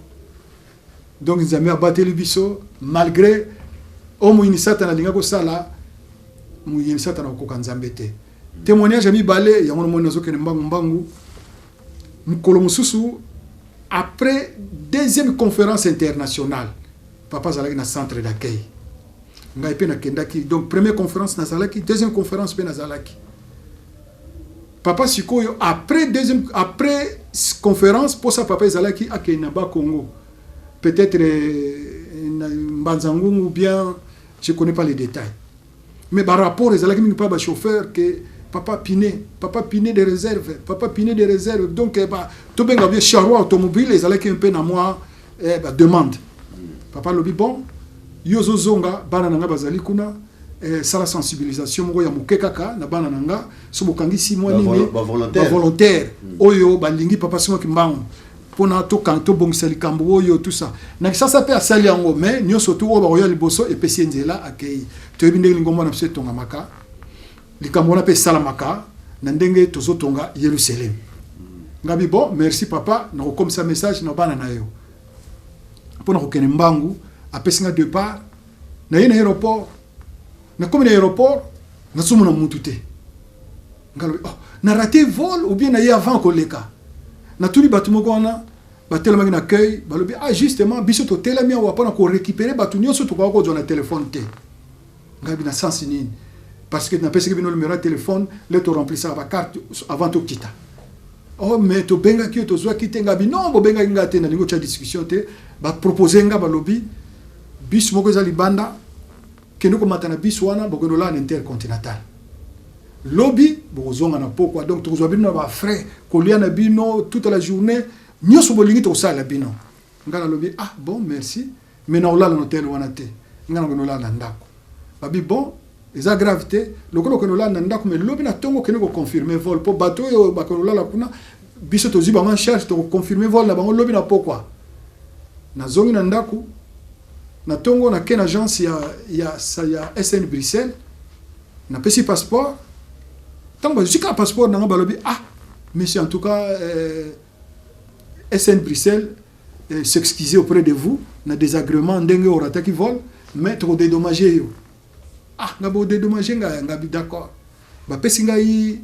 Donc Nzambe abateli biso malgré oyo moyini Satana alinga kosala. Moyini Satana akokoka Nzambe te. Témoignage ya mibale, yango namoni nazokende mbangu mbangu. Mokolo mosusu, après deuxième conférence internationale, papa azalaki na centre d'accueil, ngai mpe nakendaki. Donc première conférence nazalaki, deuxième conférence mpe nazalaki. Papa sikoyo, après deuxième, après conférence, mposa papa ezalaki akende na Bakongo, peut-être na Mbanza Ngungu, bien je connais pas les détails, mais barapport ezalaki mingi mpa bachauffeur que papa pneu, papa pneu de réserve, papa pneu de réserve. Donc ba tobenga bien charroi automobile ezalaki mpe na mwa bademande. Papa alobi: "Bon, yo ozozonga, bana na ngai bazali kuna." Sala sensibilisation moko ya moke kaka na bana na nga, so bokangisi mwa nini, bavolontaire. Bavolontaire oyo balingi Papa Simon Kimbangu, mpona tobongisa likambo oyo, tout ça. Na Kisasa mpe asali yango, mais nyonso tu oyo bakoya liboso, epesi ye nzela, akei. Toyebi ndenge lingomba na biso etongamaka, likambo wana mpe esalamaka na ndenge tozotonga Yerusalem. Ngabi: "Bon, merci papa, nakokomisa message na bana na yo." Mpona kokende mbangu, apesi nga départ, naye na aéroport. Nakomi na aéroport, nazomona mutu te. Ngalobi: "Oh, na raté vol ou bien naye avant koleka?" Natuni bato moko wana batelemaki na accueil, balobi: "Ah, justement, biso totelemi awa mpona korécupérer bato nyonso tokoka kozwa na telefone te." Ngabi: "Na sens nini?" "Parce que napesaki bino numéro ya telefone le toremplissaka bacarte avant tokita." "Oh, mais tobengaki yo, tozwaki te." Ngabi: "Non, bobengaki nga te, nalingi otya discussion te." Bapropose nga, balobi: "Bus moko eza libanda, kende komata na bus wana, bokende olala na Intercontinental, lobi bokozonga na pokwa. Donc tokozwa bino na bafrais, kolia na bino toute la journée, nyonso bolingi tokosalela bino." Ngai nalobi: "Ah bon, merci, mais na olala na hotel wana te, ngai nakende olala na ndako." Babi: "Bon, eza grave te, lokola okende olala na ndako, mais lobi na ntongo okende koconfirme vol, mpo bato oyo bakende olala kuna, biso tozwi bango en charge, tokoconfirme vol na bango lobi na pokwa." Nazongi na ndako na ntongo, nake na agence ya SN Bruxelles, napesi passeport. Ntango bazwi kaka passeport nanga, balobi: "Ah monsieur, en tout cas, SN Bruxelles s'excuser auprès de vous na désagrément ndenge orataki vol, mais tokodédommage yo." "Ah, nga bodédommage ngai?" Ngabi: "D'accord." Bapesi ngai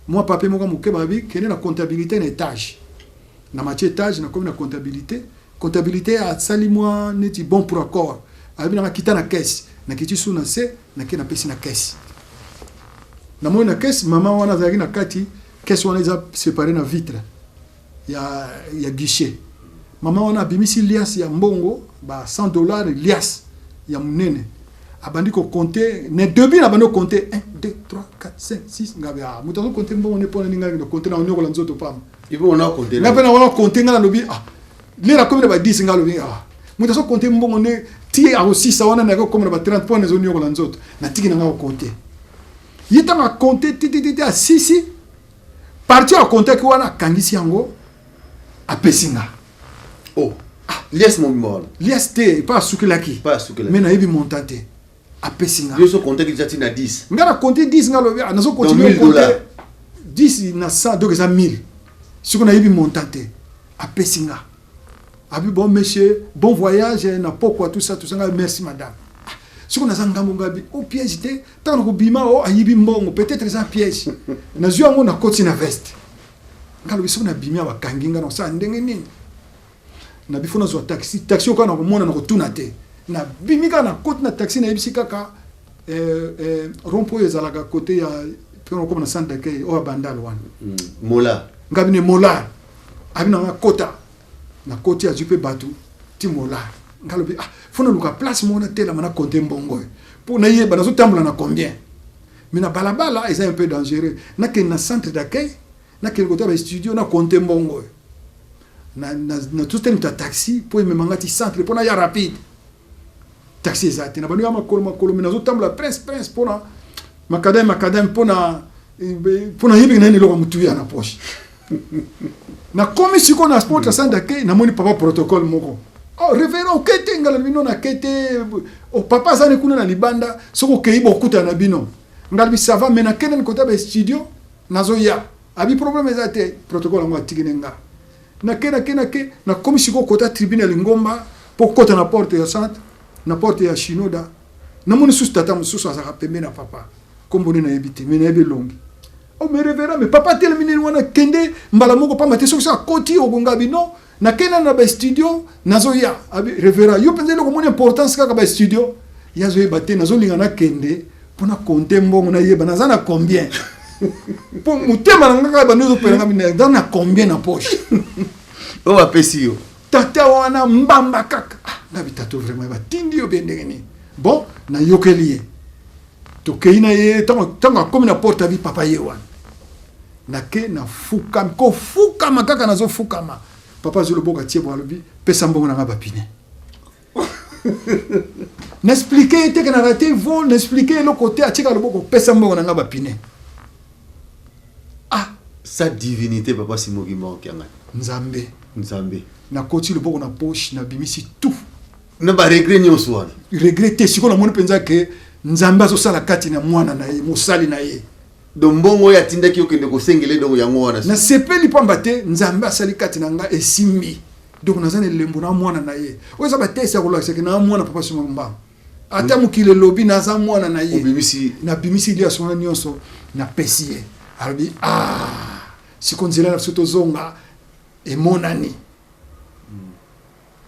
mwa papier moko moke, babi: "Kende na comptabilité na étage." Na matie étage, nakomi na comptabilité. Comptabilité asali mwa neti bon pour accord, alobi nanga: "Kita na caisse." Nakiti su na se, nake, napesi na caisse. Namoni na caisse, mama wana azalaki na kati. Caisse wana eza séparé na vitre ya guichet. Mama wana abimisi liasse ya mbongo ba 100 $, liasse ya monene. Abandi kocompter. Na début abandi kocompter 1, 2, 3, 4, 5, 6. Ngabe: "Ah, moto azocompter mbongo ne, mpona nini ngai nacompter na onyokola nzoto pamba?" Ipo ona compter. Nga mpe na wana compter. Nga nalobi: "Ah, lere akomi na ba 10." Nga alobi: "Ah, moto azocompter mbongo ne ti akosisa wana, nayaki kokóma na ba 30, mpo wana ezoniokola nzoto." Natiki na nga kocompter. Ye ntango acompter titititi, asisi partie acomptaki wana, akangisi yango, apesi nga. Oh, liasse mobimba wana? Liasse te, epa asukelaki. Pa asukelaki. Mais nayebi montant te, apesi nga. Yo so compter déjà ti na 10? Nga na compte 10. Nga alobi: "Ah, nazo continue 1000 dollars. compter 10 na 100, donc eza 1000." Sikoyo nayebi montant te, apesi nga, abi: "Bon monsieur, bon voyage na pokwa," tout ça, tout ça. Nga: "Merci madame." Ah, sikoyo naza ngambo, ngabi: "O piège te, ntango nakobima o ayibi mbongo, peut-être eza piège." Nazwi yango, nakoti na veste. Nga alobi: "Soki nabimi awa, bakangi nga, nakosala ndenge nini?" Nabi fo nazwa taxi. Taxi oyo kaka nakomona, nakotuna te. Nabimi kaka, nakoti na taxi, nayebisi kaka rond-point oyo ezalaka côté ya mpe nakokoma na centre d'accueil oyo ya Bandal wana. Mola. Ngabi ne Molar. Abi nanga kota. Nakoti, azwi mpe bato ti Molar. Nga alobi: "Ah, fo naluka place moko natelama, nacompter mbongo oyo mpo nayeba nazotambola na combien." Mais na balabala eza un peu dangereux. Nakende na centre d'accueil, nakende kota bastudio, nacompter mbongo oyo. Natoteli moto ya taxi mpo ememanga ti centre mpo naya rapide. Taxi eza te. Na bandi ya makolo makolo, mais nazotambola prince prince mpona makadame makadame, mpona yebiki nani eloko motuya na poche. Nakomi sikoyo na sport ya centre d'accueil, namoni papa protocole moko: "Oh révérend, oke te?" Ngala bino nake te. "Oh, papa azali kuna na libanda, soki okei bokutana na bino." Ngala bi: "Ça va, mais nakende kota bastudio, nazoya." Abi: "Problème eza te." Protocole yango atikini nga. Nake, nake, nake, nakomi sikoyo kota tribune ya lingomba mpo kota na porte ya centre, na porte ya Shinoda, namoni susu tata mosusu azalaka pembeni na papa. Kombo nde nayebi te, mais nayebi elongi. "Oh mais révérend, mais papa atelemi nini wana, kende mbala moko, pamba te soki so akoti okonga bino." Nakenda na bastudio, nazoya. Abi: "Révérend, yo mpenza eloko omoni importance kaka bastudio." Ye azoyeba te nazolinga nakende mpo na compter mbongo, nayeba naza na combien, mpo motema na nga kaka bando ezopelanga, naza na combien na poche. Oyo bapesi yo. Tata wana mbamba kaka. Ah, ngabi: "Tata vraiment, batindi yo bien ndenge nini?" Bon, nayokeli ye, tokei na ye. Ntango akomi na porte, abi: "Papa ye wana." Nake, nafukami, kofukama kaka nazofukama, papa azwi loboko, atie bo, alobi: "Pesa mbongo na nga bapine." Na expliquer ye te ke na raté vol, na expliquer eloko te. Atika loboko, pesa mbongo na nga bapine. Ah. Sa divinité, papa Simon Kimbangu Kiangani. Nzambe. Nzambe. Nakoti loboko na poche, nabimisi tout. Na baregret nyonso wana. Regret te. Sikoyo namoni mpenza ke Nzambe azosala kati na mwana na ye, mosali na ye. Donc mbongo oyo atindaki okende kosengele, donc yango wana. Nasepeli pamba te Nzambe asali kati na ngai, esimbi. Donc naza na elembo na mwana na ye. Oyo eza bateste ya kolakisaki na mwana papa Simon Mbangu. Ata mokili elobi, naza mwana na ye. Obimisi. Nabimisi liaso wana nyonso, napesi ye. Alobi: "Ah, siko nzela na biso tozonga emonani."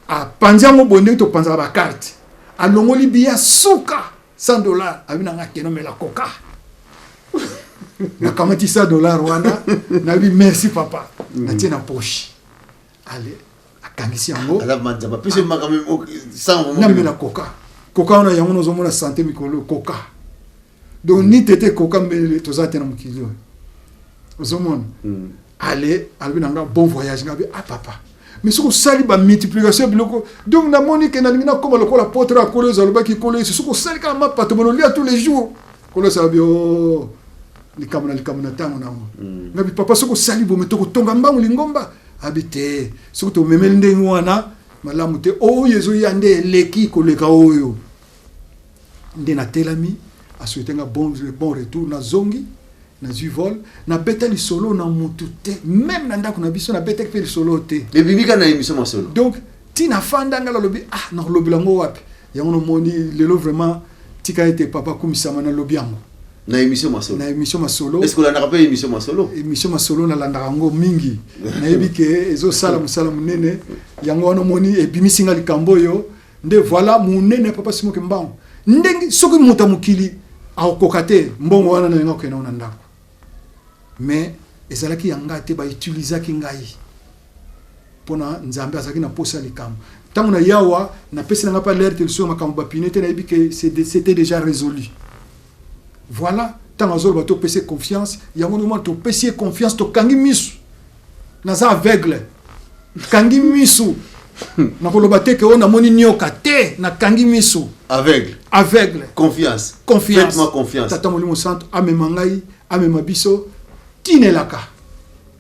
Apanzi yango boye ndenge topanzaka bacarte. Alongoli biya suka 100 $. Abi nanga akende omela koka. Nakamati 100 $ wana, nabi: "Merci papa." Natie na poche. Ale, akangisi yango. Aza manzamba apesi makambo sans. Namela koka. Koka wana, yango nazomona santé mikolo koka. Donc ni tete koka, mbele toza te na mokili oyo. Ozomona, ale alobi na nga: "Bon voyage." Nga bi: "Ah papa, mais soki osali bamultiplication ya biloko." Donc namoni ke nalingi nakóma lokola apôtre ya Kolo Yesu. Alobaki, Kolo Yesu: "Soki osali kaka mapato, bonolia tous les jours." Kolo Yesu alobi: "O likambo na likambo na ntango nango." Nga bi: "Papa, soki osali bome, tokotonga mbangu lingomba." Abi te: "Soki tomemeli ndenge wana, malamu te. Oyo ezoya nde eleki koleka oyo." Nde natelami, asouhaité nga bon retour. Nazongi, nazwi vol. Nabeta lisolo na mutu te, même na ndako na biso nabetaki mpe lisolo te. Ebimi kaka na émission Masolo. Donc ntina fanda nga, nalobi: "Ah, nakolobela yango wapi?" Yango nomoni lelo vraiment. Tika ete papa akumisama, nalobi yango. Na émission Masolo. Na émission Masolo. Est ce que olandaka mpe émission Masolo? Émission Masolo, nalandaka yango mingi. Nayebi ke ezosala mosala monene. Yango wana omoni ebimisi nga likambo oyo. Nde voilà monene ya papa Simon Kimbangu. Ndenge soki moto ya mokili akokoka te mbongo wana, nalinga kokende na ndako, mais ezalaki ya ngai te. Bautilisaki ngai mpona Nzambe azalaki na posa ya likambo. Ntango na yawa napesi na ngai mpe alerte lisusu ya makambo bapine te, nayebi ke c'était déjà résolu. Voilà, ntango azoloba topesi ye confiance, yango ndenge topesi ye confiance, tokangi misu. Naza aveugle, kangi misu. Nakoloba te ke oyo namoni nioka te, nakangi misu. Aveugle. Aveugle. Confiance. Confiance. Faites-moi confiance. Tata Molimo Santo amema ngai, amema biso tinelaka.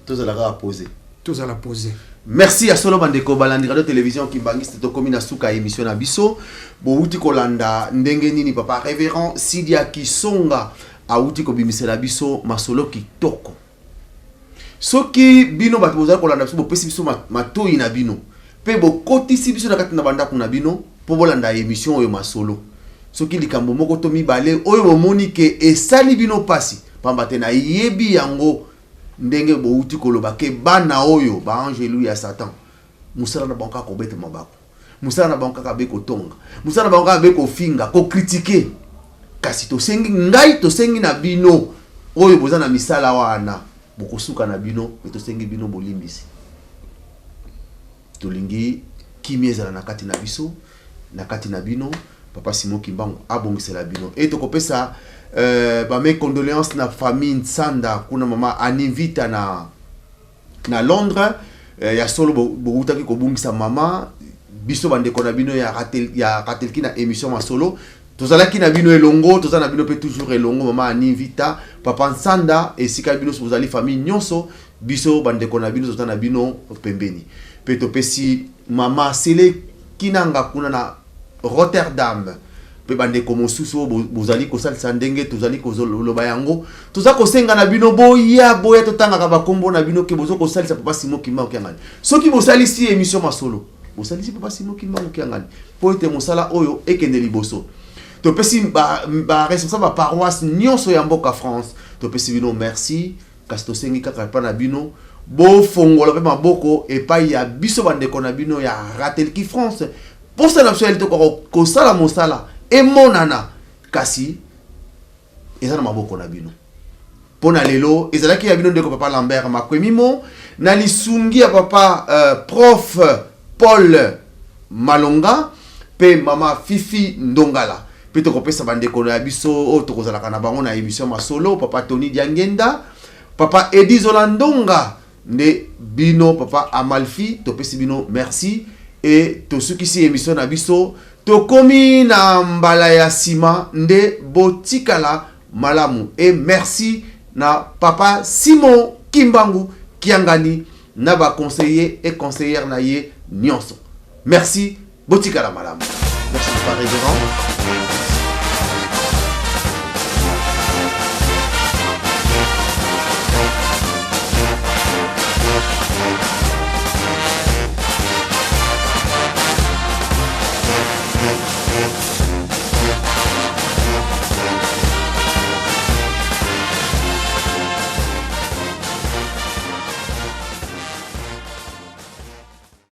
Tozalaka posé. Tozala posé. Merci ya solo, bandeko balandi radio télévision Kimbangiste. Tokomi na suka ya émission na biso. Bowuti kolanda ndenge nini papa révérend Sidia Kisonga awuti kobimisela biso masolo kitoko. Soki bino bato bozali kolanda biso, bopesi biso matoi na bino mpe bokotisi biso na kati na bandako na bino mpo bolanda émission oyo Masolo, soki likambo moko to mibale oyo bomoni ke esali bino mpasi, pamba te nayebi yango ndenge bowuti koloba ke bana oyo baangelu ya Satan, mosala na bango kaka kobeta mabako, mosala na bango kaka be kotonga, mosala na bango kaka be kofinga, kocritiquer. Kasi tosengi ngai, tosengi na bino oyo boza na misala wana, bokosuka na bino. Mpe tosengi bino bolimbisi. Tolingi kimia ezala na kati na biso, na kati na bino. Papa Simon Kimbangu abongisela bino. E tokopesa bame condoléance na famille Nsanda kuna, mama Anivita na Londres. Ya solo, bowutaki kobungisa mama. Biso bandeko na bino ya Ratelki na émission Masolo, tozalaki na bino elongo, toza na bino mpe toujours elongo. Mama Anivita, papa Nsanda, esika bino bozali, famille nyonso, biso bandeko na bino toza na bino pembeni. Mpe topesi mama Sele Kinanga kuna na Rotterdam, mpe bandeko mosusu oyo bozali kosalisa ndenge tozali koloba yango. Toza kosenga na bino, boya, boya, totangaka bakombo na bino ke boza kosalisa papa Simon Kimbangu Kiangani. Soki bosalisi émission Masolo, bosalisi papa Simon Kimbangu Kiangani mpo ete mosala oyo ekende liboso. Topesi baresponsable ba baparoisse nyonso ya mboka France, topesi bino merci. Kasi tosengi kaka epai na bino, bofongola mpe maboko epai ya biso bandeko na bino ya Ratelki France. Mposa na biso yali tokoka kosala mosala emonana, kasi eza na maboko na bino. Mpo na lelo, ezalaki ya bino ndeko papa Lambert Makwemimo na lisungi ya papa prof Paul Malonga mpe mama Fifi Ndongala. Mpe tokopesa bandeko ya biso oyo tokozalaka na bango na émission Masolo, papa Tony Diangenda, papa Edi Zola Ndonga, nde bino papa Amalfi, topesi bino merci. E tosukisi émission na biso, tokomi na mbala ya nsima. Nde botikala malamu e merci na papa Simon Kimbangu Kiangani na baconseiller et conseillère na ye nyonso. Merci, botikala malamu. Merci, papa révérend.